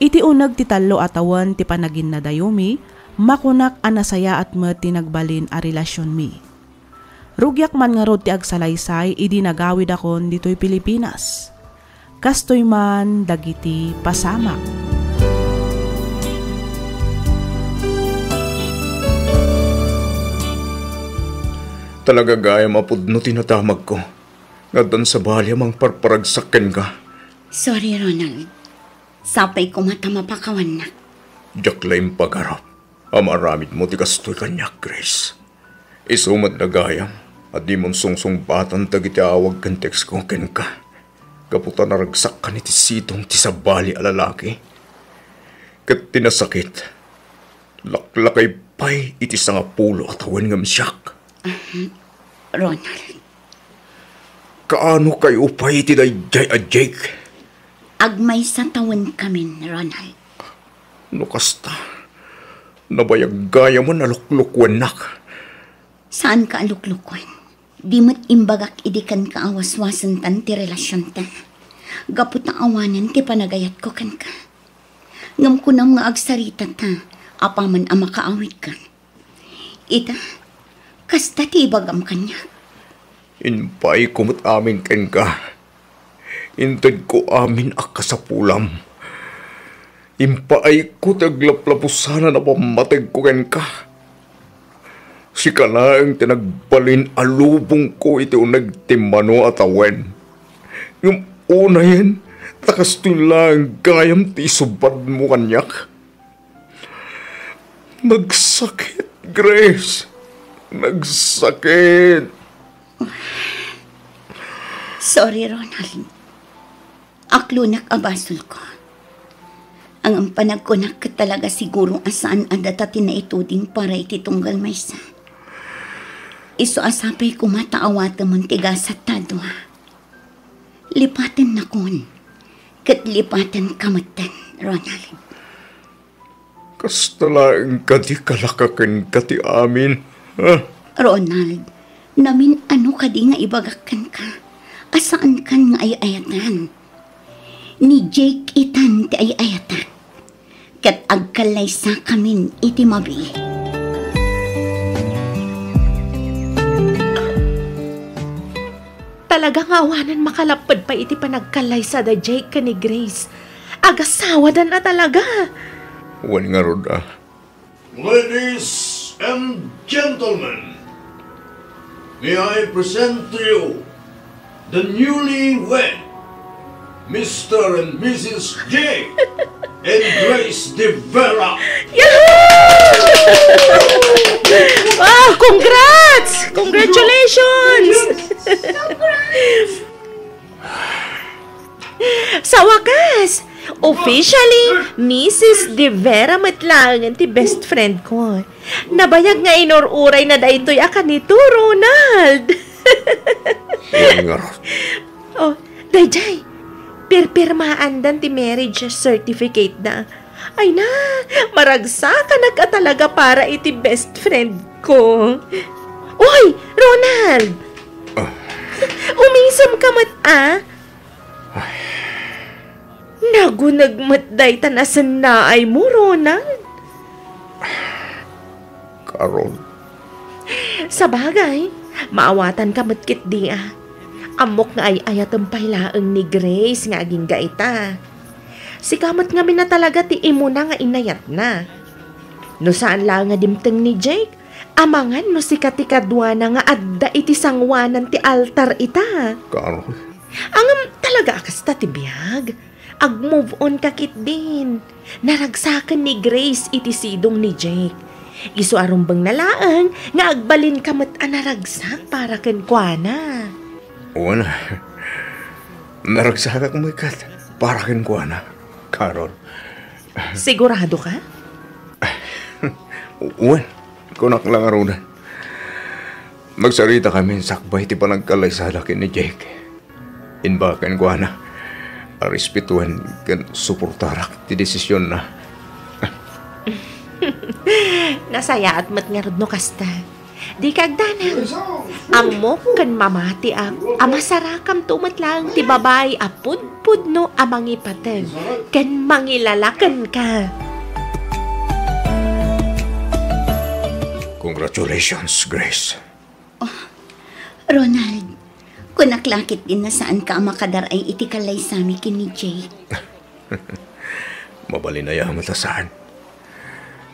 Iti uneg ti tallo a tawen ti panaginnadayomi, makunak a nasayaat met ti nagbalin a relasionmi. Rugiak man ngarud ti agsalaysay idi nagawidakon ditoy Pilipinas. Kastoy man dagiti pasamak." Talaga gayam a pudno ti nadamagko, nga addan sabali a mangparparagsak kenka. Sorry, Ronald. Sapay koma ta mapakawannak. Diak la impagarup a maaramidmo ti kastoy kaniak, Grace. Isu met gayam a dimon sungsungbatan dagiti awag ken textko kenka, gapu ta naragsakkan iti sidong ti sabali a lalaki. Ket ti nasakit, laklakay pay iti sangapulo a tawen ngem siak. Ronald. Kaano kayo pay iti daydiay a Jake? Agmaysa tawenkamin, Ronald. No kasta, nabayag gayamen a luklukuennak. Saanka a luklukuen. Di met imbagak idi kenka a waswasentan ti relasionta. Gapu ta awanen ti panagayatko kenka. Ngem kunam nga agsaritata apaman a makaawidka. Ita, kasta ti ibagam kaniak. Impaayko met amin kenka. Intedko amin a kasapulam. Impaayko ti aglaplapusanan a pammategko kenka. Sika laeng ti nagbalin a lubongko iti uneg ti mano a tawen. Ngem unayen, ta kastoy laeng gayam ti isubadmo kaniak. Nagsakit, Grace. Nagsakit. Sorry, Ronald. Aklonak a basolko. Ngem panagkunak ket talaga siguro a saan a data ti naituding para iti tunggal maysa. Isu a sapay koma ta awatemon ti gasat ta dua. Lipatennakon, ket lipatenka metten, Ronald. Kasta laeng kadi kalaka kenka ti amin, ha? Ronald, namin-ano kadi nga ibagak kenka a saankan nga ay-ayatan? Ni Jake itan ti ay-ayatak, ket agkallaysakamin iti mabiit. Talaga nga awanen makalapped pay iti panagkallaysa da Jake ken ni Grace. Agasawadan a talaga. Wen ngarud a. Ladies and gentlemen, may I present to you the newlywed Mister and Missus J and Grace De Vera. Yahoo! Wow, congrats! Congratulations! Sa wakas, officially, Missus De Vera met laengen ti best friend ko. Nabayag nga inur-urayna daytoy a kanito, Ronald. Wen ngarud. Oh, daydiay, pirpirmaandan ti marriage certificate da. Ay na, maragsakanak a talaga para iti best friend ko. Uy, Ronald! Ah. Umisem ka met, ah? Ay. Naguneg met dayta nasennaay mo, Ronald. Carol. Sabagay, maawatanka met ketdi a. Ammok nga ay-ayatem pay laeng ni Grace nga agingga ita. Sika met ngamin a talaga ti imuna nga inayatna. No saan laeng a dimteng ni Jake, amangan no sika ti kaduana nga adda iti sangoanan ti altar ita. Carol. Ngem talaga a kasta ti biag? Ag-move on ka ketdin. Naragsaken ni Grace iti sidong ni Jake. Isu a rumbengna laeng nga agbalinka met a naragsak para kenkuana. Wen, naragsakak met ket para kenkuana, Carol. Sigurado ka? Wen, kunak la ngaruden. Magsaritakami sakbay ti panagkallaysada ken ni Jake. Imbag kenkuana a respetuen ken suportarak ti desisionna. Nasayaat met ngarud no kasta. Dika agdanag. Ammok ken mamatiak a masarakamto met laeng ti babai a pudpudno a mangipateg ken mangilala kenka. Congratulations, Grace. Oh, Ronald, kunak la ketdin a saanka a makadar-ay iti kallaysami ken ni Jake. Mabalin aya met a saan.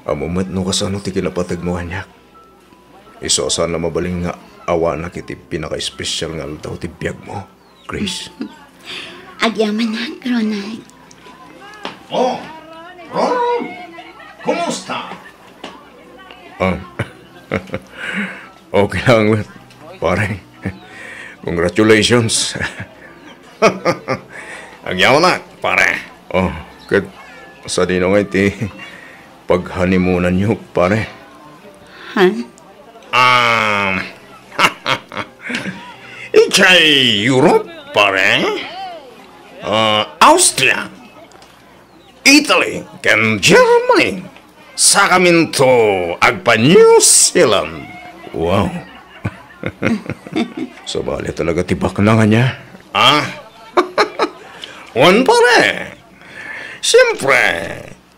Ammom met no kasano ti kinapateg mo kaniak. Isu a saan a mabalin nga awanak iti pinakaespesial nga aldaw ti biagmo, Grace. Agyamanak, Ronald. Oh, Ronald! Kumusta? Ah, okay lang, pare. Congratulations. Agyamanak, pare. Oh, ket sadino ngay ti paghanimunanyo, pare? Ha? Um, idiay Europe, pare? Ah, Austria, Italy, ken Germany. Sakaminto agpa-New Zealand. Wow. Sabali talaga ti baknang ania. Ah? Wen, pare. Siyempre,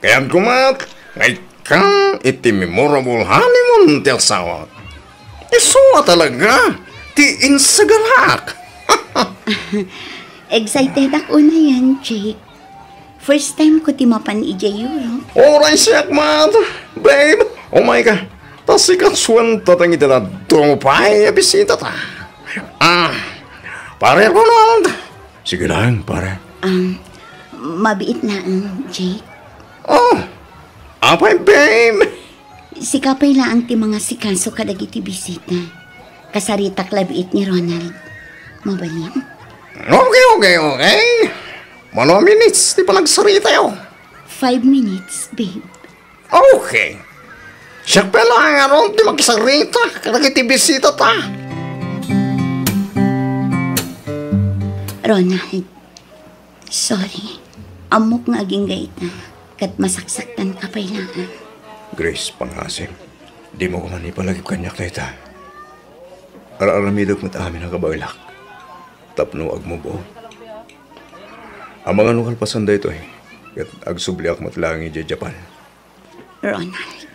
kayatko met nga ikkan iti memorable honeymoon ti asawak. Isu a talaga ti insagalak. Excited ak unayen, Jake. First time ko ti mapan idiay Europe. Uray siak met, babe. Umayka. Ta sika suentateng iti dadduma pay a bisitata. Ah, pare Ronald. Sige lang, pare. Um, mabiit laeng, Jake. Oh, apay, babe? Sika pay laeng ti mangasikaso kadagiti bisita. Kasaritak la biit ni Ronald. Mabalin? Okay, okay, okay. Mano a minutes ti panagsaritayo? Five minutes, babe. Okay. Siak pay laeng ngarud ti magsarita kadagiti bisitata. Ronald, sorry. Ammok nga agingga ita, ket masaksaktanka pay laeng. Grace, pangngasim, dimo koma ipalagip kaniak dayta. Ar-aramidek met amin a kabaelak tapno agmove on. Amangan no kalpasan daytoy, ket agsubliak met laeng idiay Japan. Ronald.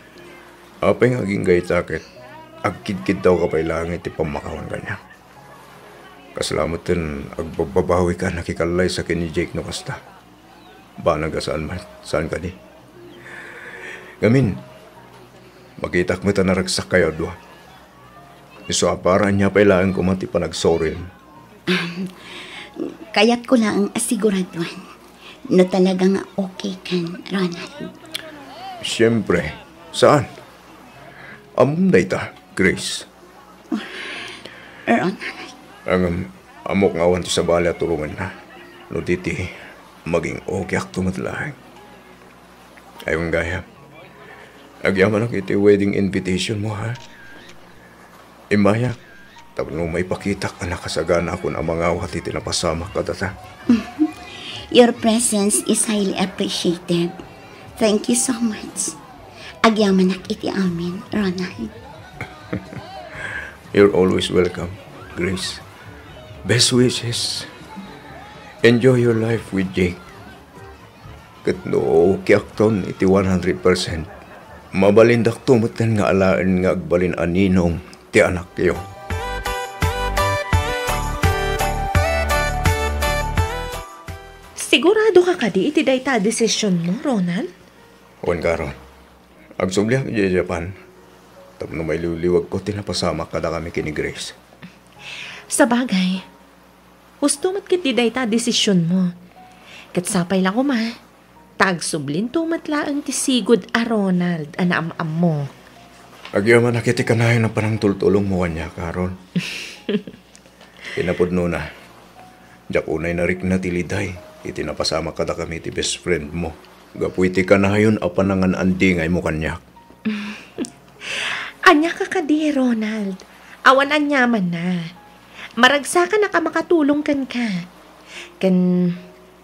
Apay nga agingga ita ket agkidkidtawka pay laeng iti pammakawan kaniak? Kasla metten agbababawika a nakikallaysa ken ni Jake no kasta. Banag a saan met, saan kadi? Ngamin, makitak met a naragsakkayo a dua. Isu a para ania pay laeng koma ti panagsurim. Um, kayatko laeng a siguraduan no talaga nga okay kan, Ronald. Siyempre, saan? Ammom dayta, Grace. Ronald. Ngem, ammok nga awan ti sabali a tulonganna. No di ti maging okay akto met laeng. Ay, wen gayam. Agyamanak iti wedding invitation mo, ha? Immayak, tapno maipakitak a nakasaganaakon a mangawat iti napasamak kadata. Your presence is highly appreciated. Thank you so much. Agyamanak iti amin, Ronald. You're always welcome, Grace. Best wishes. Enjoy your life with Jake. Ket no kiakton iti one hundred percent, mabalindakto metten nga alaen nga agbalin a ninong ti anakyo. Sigurado ka kadi iti dayta a desisionmo, Ronald? Wen, Carol. Agsubliak idiay Japan tapno mailiwliwagko ti napasamak kadakami ken ni Grace. Sabagay, husto met ketdi dayta a desisionmo. Ket sapay la koma, ta agsublinto met laeng ti sigud a Ronald a naam-ammo. Agyamanak iti kanayon a panangtultulongmo kaniak, Carol. Kinapudnona, diak unay narikna ti liday iti napasamak kadakami ti best friend mo gapu iti kanayon a panangan-andingaymo kaniak. Ania ka kadi, Ronald? Awan aniamanna. Maragsakanak a makatulong kenka. Ken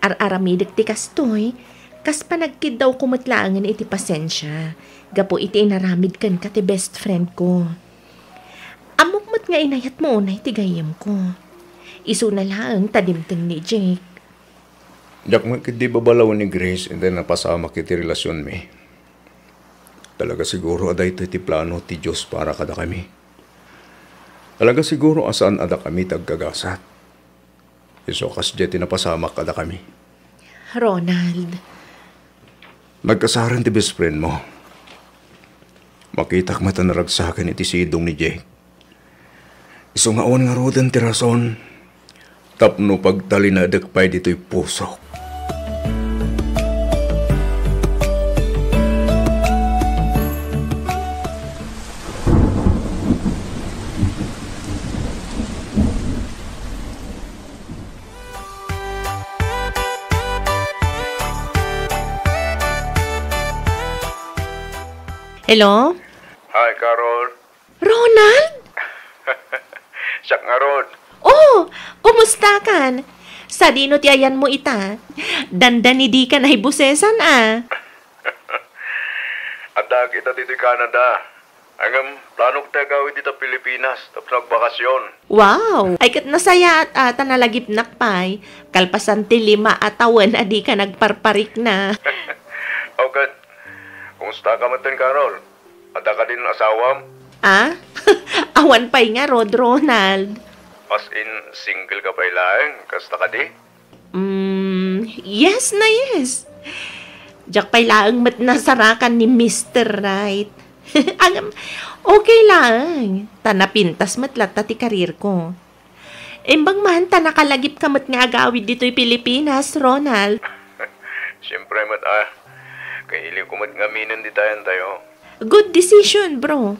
ar-aramidek ti kastoy, kas panagkiddawko met laengen iti pasensia, gapu iti inaramid kenka ti best friend ko. Ammok met nga inayatmo unay ti gayyemko. Isuna laeng ta dimteng ni Jake. Diak met ketdi babalawen ni Grace iti napasamak iti relasionmi. Talaga siguro a daytoy ti plano ti Dios para kadakami. Talaga siguro a saan a dakami ti agkagasat. Isu a kasdiay ti napasamak kadakami. Ronald. Nagkasaren ti best friend mo. Makitak met a naragsakan iti sidong ni Jake. Isu nga awan ngaruden ti rason tapno pagtalinaedek pay ditoy pusok. Hello? Hi, Carol. Ronald? Siak ngarud. Oh, kumusta kan? Sadino ti ayanmo ita? Dandani dikan ay busesan, a. Addaak ita ditoy Canada. Ngem, planok ti agawid dita Pilipinas tapno agbakasyon. Wow! Ay, ket nasayaat a ta nalagipnak pay, kalpasan ti lima a tawen a dika nagparparikna. Aw, ket, kumusta ka metten, Carol? Adda kadin asawam? Ah? Awan pay ngarud, Ronald. As in, single ka pay laeng, kasta kadi? Mm, yes na yes. Diak pay laeng met nasarakan ni Mister Right. Ang, okay laeng. Ta napintas met latta ti career ko. Imbag man ta nakalagip ka met nga agawid ditoy Pilipinas, Ronald. Siyempre met, ah. Kailiw ko met nga aminen ditayan tayo. Good decision, bro.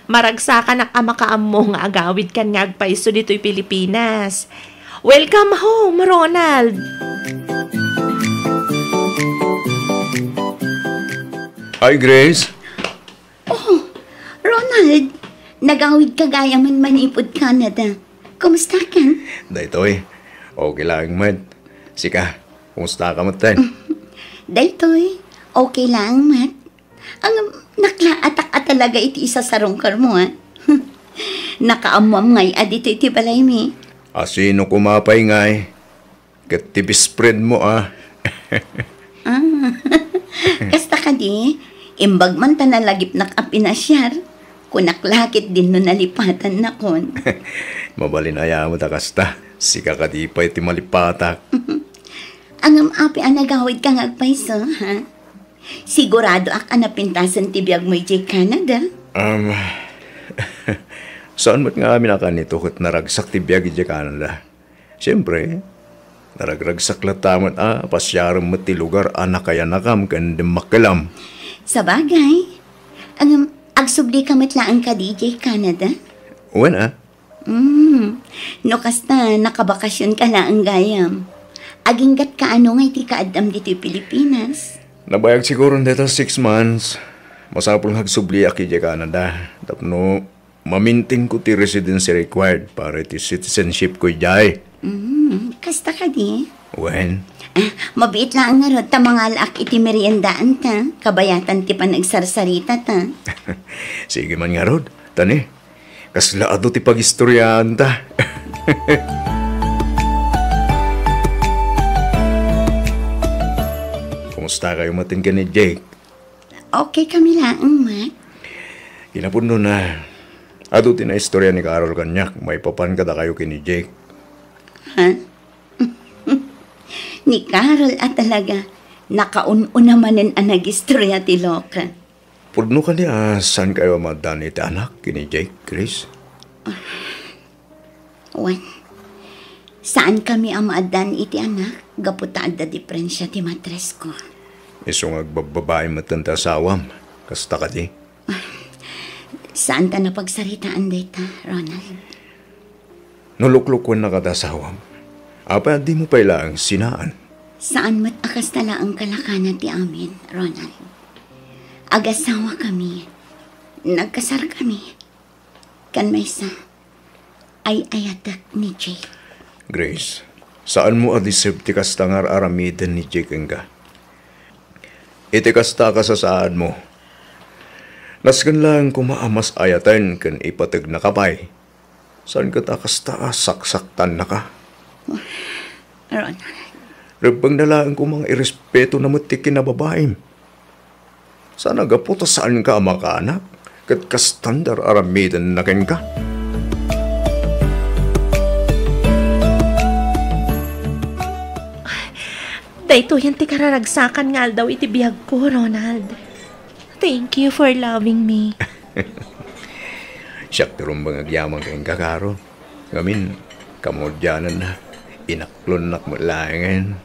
Maragsakanak a makaammo nga agawid kan nga agpayso ditoy Pilipinas. Welcome home, Ronald! Hi, Grace. Oh, Ronald, nagawid ka gayamen manipud Canada. Kumusta kan? Daytoy, okay laeng met. Sika, kumusta ka met, ten? Daytoy, okay laeng met. Ang naklaatak a talaga iti isasarungkarmo, a. Nakaammoam ngay a ditoy ti balaymi. Asino koma pay ngay? Ket ti best friend mo, a. Ah, kasta kadi, imbag man ta nalagipnak a pinasiar, kunak la ketdin no nalipatannakon. Mabalin aya met a kasta. Sika kadi pay ti malipatak. Ngem apay a nagawidka nga agpayso, ha? Siguradoak a napintasen ti biagmo idiay Canada. Um, saan met nga amin a kanito ket naragsak ti biag idiay Canada. Siempre, naragragsak latta met a pasiarem met ti lugar a nakayanakam ken dimmakkelam. Sabagay, ngem, agsublika met laeng kadi idiay Canada? Wen a. Mm, no kasta, nakabakasionka laeng gayam. Aginggat kaano nga iti kaaddam ditoy Pilipinas? Nabayag siguro dayta six months. Masapul nga agsubliak idiay Canada tapno mamintinko ti residency required para iti citizenship ko idiay. Mm, kasta kadi? Wen. Ah, mabiit laeng ngarud ta mangalaak iti meriendaanta, kabayatan ti panagsarsarita ta. Sige man ngarud, tani. Kasla adu ti pagistoriaanta. Kumusta kayo matin ken ni Jake? Okay kami laeng, Mac. Kinapudnona, adu ti naistoria ni Carol kaniak maipapan kadakayo ken ni Jake. Ha? Ni Carol a talaga, nakaun-una manen a nagistoria ti loka. Pudno kadi a saan kayo a maaddaan iti anak ken ni Jake, Chris? Wen, Saankami a maaddan iti anak gapu ta adda diferensia ti matrisko. Isu nga agbabbabain metten ti asawam. Kasta kadi? Saanta napagsaritaan dayta, Ronald. No luklukuen na kada asawam, apay a dimo pay laeng sinaan? Saan met a kasta laeng kalakana ti amin, Ronald. Agasawakami, nagkasarkami, ken maysa, ay-ayatek ni Jake. Grace, saanmo a deserve ti kasta nga ar-aramiden ni Jake kenka. Iti kasta a kasasaadmo, nasken laeng koma a mas ayaten ken ipategnaka pay. Saan ket a kasta a saksaktannaka? Ronald. Rebbengna laeng koma nga irespetona met ti kinababaim. Saan a gapu ta saanka a makaanak, ket kastan ti ar-aramidenna kenka. Daytoyen ti kararagsakan nga aldaw iti biagko, Ronald. Thank you for loving me. Siak ti rumbeng agyaman kenka, Carol. Ngamin, kamaudiananna, inaklonnak met laengen.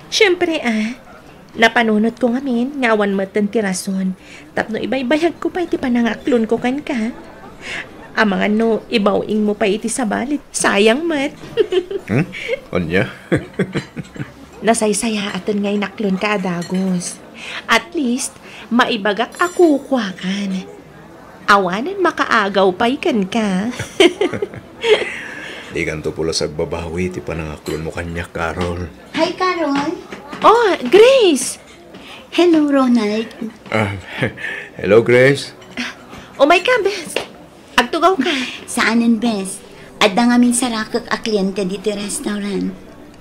Siempre, ah, napanunotko ngamin nga awan metten ti rason tapno ibaybayagko pay ti panangaklonko kenka. Amangan no ibaw-ingmo pay iti sabali, sayang met. Hmm? Ania? Nasaysayaaten nga inaklonka a dagus. At least, maibagak a kukuakan. Awanen makaagaw pay kenka. Dikanto pulos agbabawi ti panangaklonmo kaniak, Carol. Hi, Carol. Oh, Grace! Hello, Ronald. Ah, hello, Grace. Umayka, bes. Agtugawka. Saanen, bes. Adda ngamin sarakek a kliente ditoy restaurant.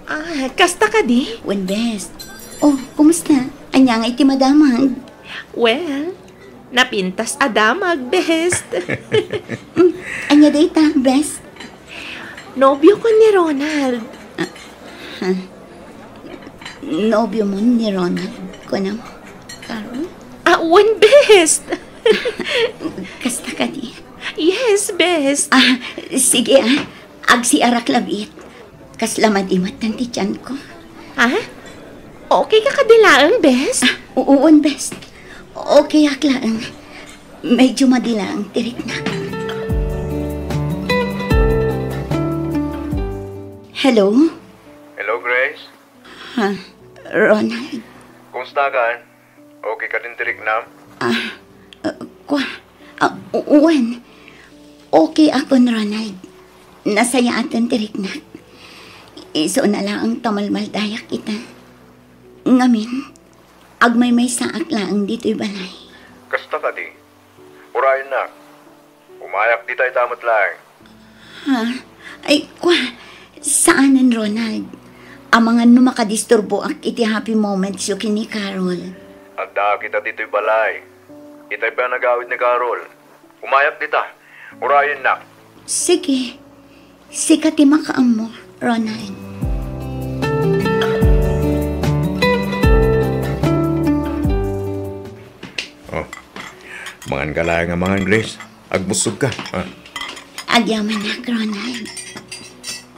Ah, kasta kadi? Wen, bes. Oh, kumusta? Ania ngay ti madamag? Well, napintas a damag, bes. Mm, ania dayta, bes? Nobioko ni Ronald. Ah, ha? Nobiomo ni Ronald, kunam, Carol? Ah, wen, bes. Kasta kadi? Yes, bes. Ah, sige, ah. Agsiarak labiit. Kasla madimat ti tianko. Ha? Okay ka kadi laeng, bes? Ah, uwan, bes. Okay ak laeng. Medyo madi laeng ti riknak. Hello? Hello, Grace? Ha? Ronald? Kumusta ka? Okay ka din ti riknam? Ah, uh, kwa, ah, u-, uwan. Okay akon, Ronald. Nasayaaten ti riknak. Isu na laeng ta malmaldayak ita. Ngamin, agmaymaysaak laeng ditoy balay. Kasta kadi? Urayennak. Umayak dita ita met laeng. Ha? Ay, kwa, saanen, Ronald. Amangan no makadisturboak iti happy moments yo ken ni Carol. Addaak ita ditoy balay. Itay pay a nagawid ni Carol. Umayak dita. Urayennak. Sige. Sika ti makaammo, Ronald. Oh, manganka laeng a mangan, Grace. Agmusogka, ha? Agyamanak, Ronald.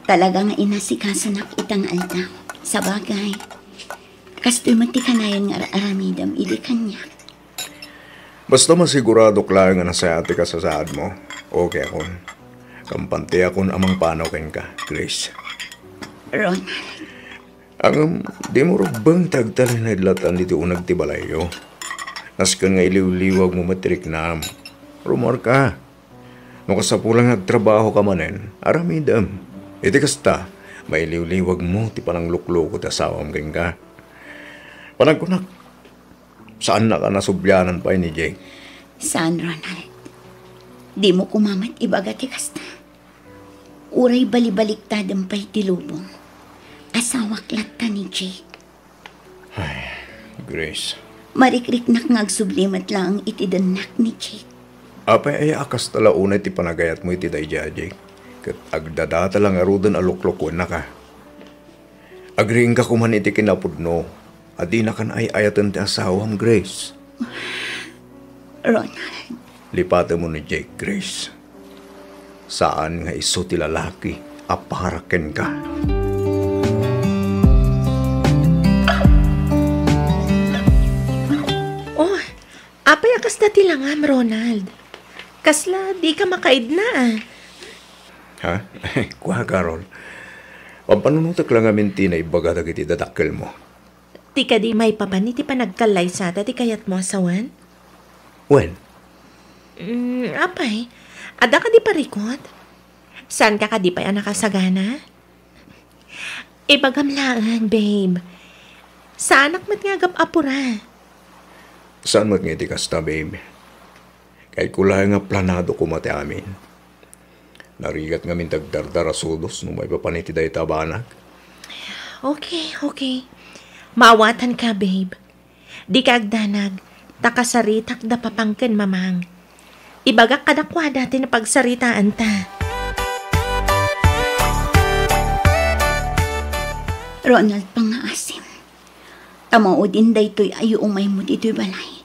Talaga nga inasikasunak ita nga aldaw. Sabagay, kastoy met ti kanayon nga ar-aramidem idi kaniak. Basta masiguradok laeng a nasayaat ti kasasaadmo, okay akon. Kampante akon a mangpanaw kenka, Grace. Ronald. Ngem, dimo rebbeng ti agtalinaed latta ditoy uneg ti balayyo. Nasken nga iliwliwagmo met ti riknam. Rummuarka. No kasapulan nga agtrabahoka manen, aramidem. Iti kasta, mailiwliwagmo ti pananglukloko ti asawam kenka. Panagkunak, saannak a nasublianan pay ni Jake? Saan, Ronald. Dimo koma met ibaga ti kasta. Uray balibaliktadem pay ti lubong. Asawak latta ni Jake. Ay, Grace. Marikriknak nga agsubli met laeng iti dennak ni Jake. Apay aya a kasta la unay ti panagayatmo iti daydiay a Jake? Ket agdadata la ngaruden a luklukuennaka. Agriingka koman iti kinapudno a dinakan ay-ayaten ti asawam, Grace. Ronald. Lipatemmo ni Jake, Grace. Saan nga isu ti lalaki a para kenka. Oh, apay a kasda ti langam, Ronald? Kasla dika makaidna, a? Ha? Kua, Carol. Pampanunotek la ngamin ti naibaga dagiti dadakkelmo. Ti kadi maipapan iti panagkallaysata ti kayatmo a sawen? Wen? Mm, apay, adda kadi parikut? Saanka kadi pay a nakasagana? Ibagam laeng, babe. Saanak met nga agap-apura. Saan met nga iti kasta, babe? Kayatko laeng nga planado koma ti amin. Narigat ngamin ti agdardara sudos no maipapan iti dayta a banag. Okay, okay. Maawatanka, babe. Dika agdanag, ta kasaritak da papang ken mamang. Ibagak kadakuada ti napagsaritaanta. Ronald, pangngaasim. Ta maudin daytoy a yuumaymo ditoy balay.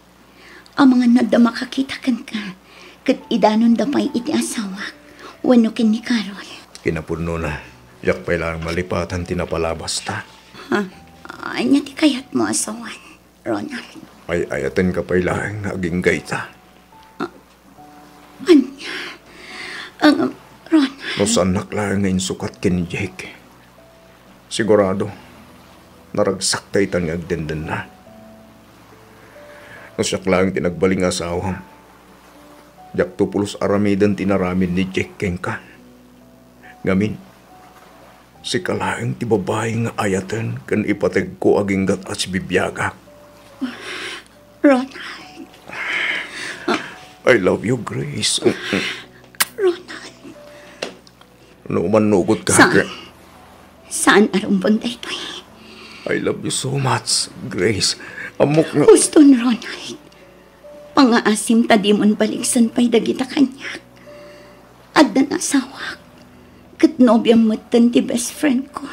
Amangan adda makakita kenka, ket idanonda pay iti asawak wenno ken ni Carol. Kinapudnona, diak pay laeng malipatan ti napalabasta. Ha? Ania ti kayatmo a sawen, Ronald? Ay-ayatenka pay laeng nga agingga ita. Ania? Ang, Ronald. No saannak laeng nga insukat ken ni Jake, sigurado, naragsak daytan nga agdendenna. No siak laeng ti nagbalin nga asawam, diakto pulos aramiden ti inaramid ni Jake kenka. Ngamin, sika laeng ti babai nga ayaten ken ipategko aginggat a sibibiagak. Ronald. I love you, Grace. Ronald. No mannugot ka, Saan? Gra- Saan a rumbeng daytoy? I love you so much, Grace. Ammok nga Huston, Ronald. Pangngaasim ta dimon baliksen pay dagita kaniak. Addan asawak, ket nobiam metten ti best friend ko.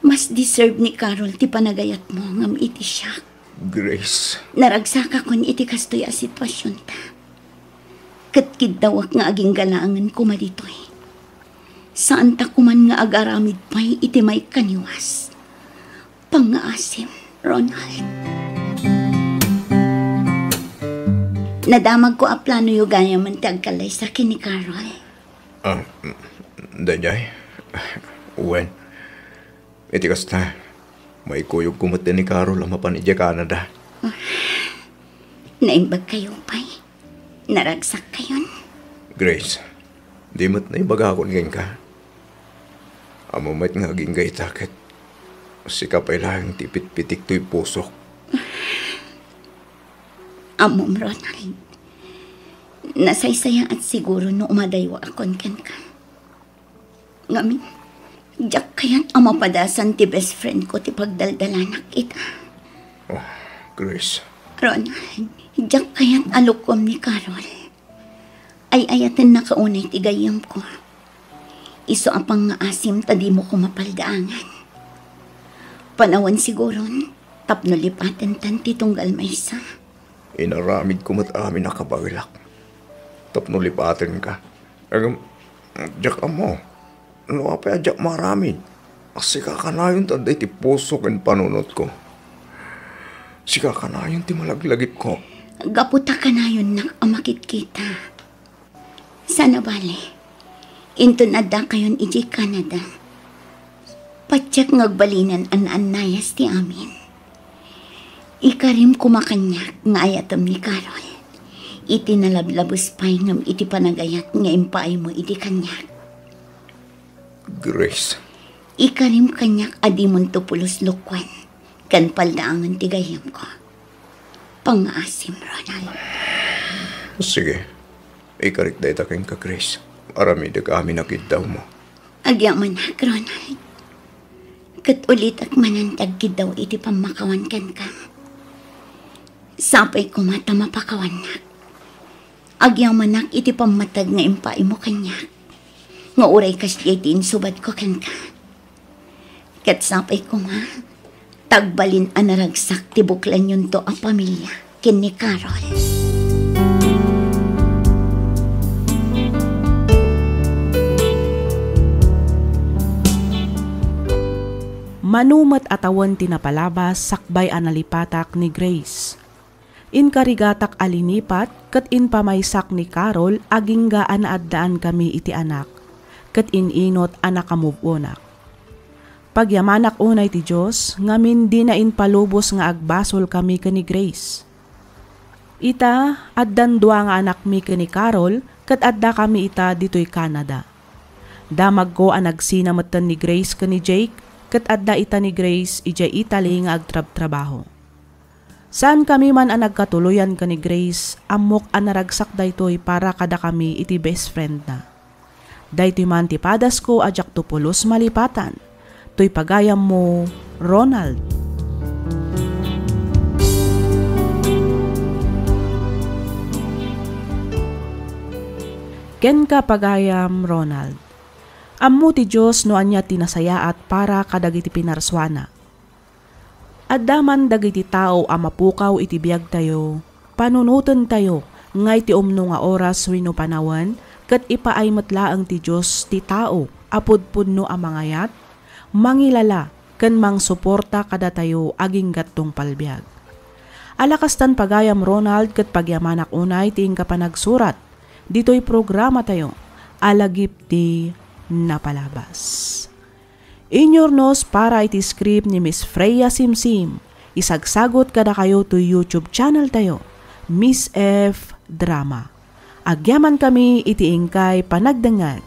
Mas deserve ni Carol ti panagayatmo ngem iti siak. Grace. Naragsakakon iti kastoy a sitwasionta. Ket kiddawek nga agingga laengen koma ditoy. Saanta koman nga agaramid pay iti maikaniwas. Pangngaasim, Ronald. Nadamagko a planoyo gayamen ti agkallaysa ken ni Carol. Ah, mm, daydiay? Wen, iti kasta, maikuyogko met ni Carol a mapan idiay Canada. Naimbagkayo pay. Naragsakkayon. Grace, di met naibagakon kenka. Ammom met nga agingga ita ket sika pay laeng ti pitpitik toy pusok. Ammom, Ronald. Nasaysayaat siguro no umadaywaakon kenka. Ngamin, diak kayat a mapadasan ti best friend ko ti pagdaldalanak ita. Oh, Grace. Ronald, diak kayat a lukuem ni Carol. Ay-ayatennaka unay ti gayyemko. Isu a pangngaasim ta dimo ko mapaldaangan. Panawen siguron, tapno lipatentan ti tunggal maysa. Inaramidko met amin a kabaelak tapno lipatenka. Ngem, diak ammo no apay a diak maaramid. Sika kanayon ti adda iti puso ken panunotko. Sika kanayon ti malaglagipko. Gapu ta kanayonnak a makitkita. Saan a bale, inton addakayon idiay Canada, patiek nga agbalinen a naannayas ti amin. Ikarim koma kaniak nga ayatem ni Carol iti nalablabes pay ngem iti panagayat nga impaaymo idi kaniak. Grace. Ikarim kaniak a dimonto pulos lukuen ken paldaangen ti gayyemko. Pangngaasim, Ronald. Sige. Ikarik dayta kenka, Grace. Aramidek amin a kiddawmo. Agyamanak, Ronald. Ket ulitek manen ti agkiddaw iti pammakawan kenka. Sapay koma ta mapakawannak. Agyamanak iti pammateg nga impaaymo kaniak, nga uray kasdiay ti insubadko kenka. Ket sapay koma, ta agbalin a naragsak ti buklanyonto a pamilia ken ni Carol. Mano met a tawen ti napalabas sakbay a nalipatak ni Grace. Inkarigatak a linipat ket impamaysak ni Carol agingga a naaddaan kami iti anak, ket in-inot a nakamove-onak. Pagyamanak unay ti Dios ngamin dina impalubos nga agbasol kami ken ni Grace. Ita, addan dua nga anakmi ken ni Carol ket adda kami ita ditoy Canada. Damagko a nagsina metten ni Grace ken ni Jake ket adda ita ni Grace idiay Italy nga agtrabtrabaho. Saan kami man a nagkatuloyan ken ni Grace, ammok a naragsak daytoy para kadakami iti best friend na. Daytoy man ti padasko a diakto pulos malipatan. Toy pagayammo, Ronald. Kenka, pagayam Ronald. Ammo ti Dios no ania ti nasayaat para kadagiti pinarsuana. Adda man dagiti tao a mapukaw iti biagtayo, panunotentayo, ngay ti umno nga oras wenno panawen, ket ipaay met laeng ti Dios ti tao a pudpudno a mangayat, mangilala, ken mangsuporta kadatayo agingga tungpal biag. Ala kastan, pagayam Ronald, ket pagyamanak unay ti inka panagsurat ditoy programatayo a Lagip ti Napalabas. Inyurnos para iti script ni Miss Freya Simsim. Isagsagot kadakayo toy YouTube channel tayo, Miss F Drama. Agyaman kami iti inkay panagdengngeg.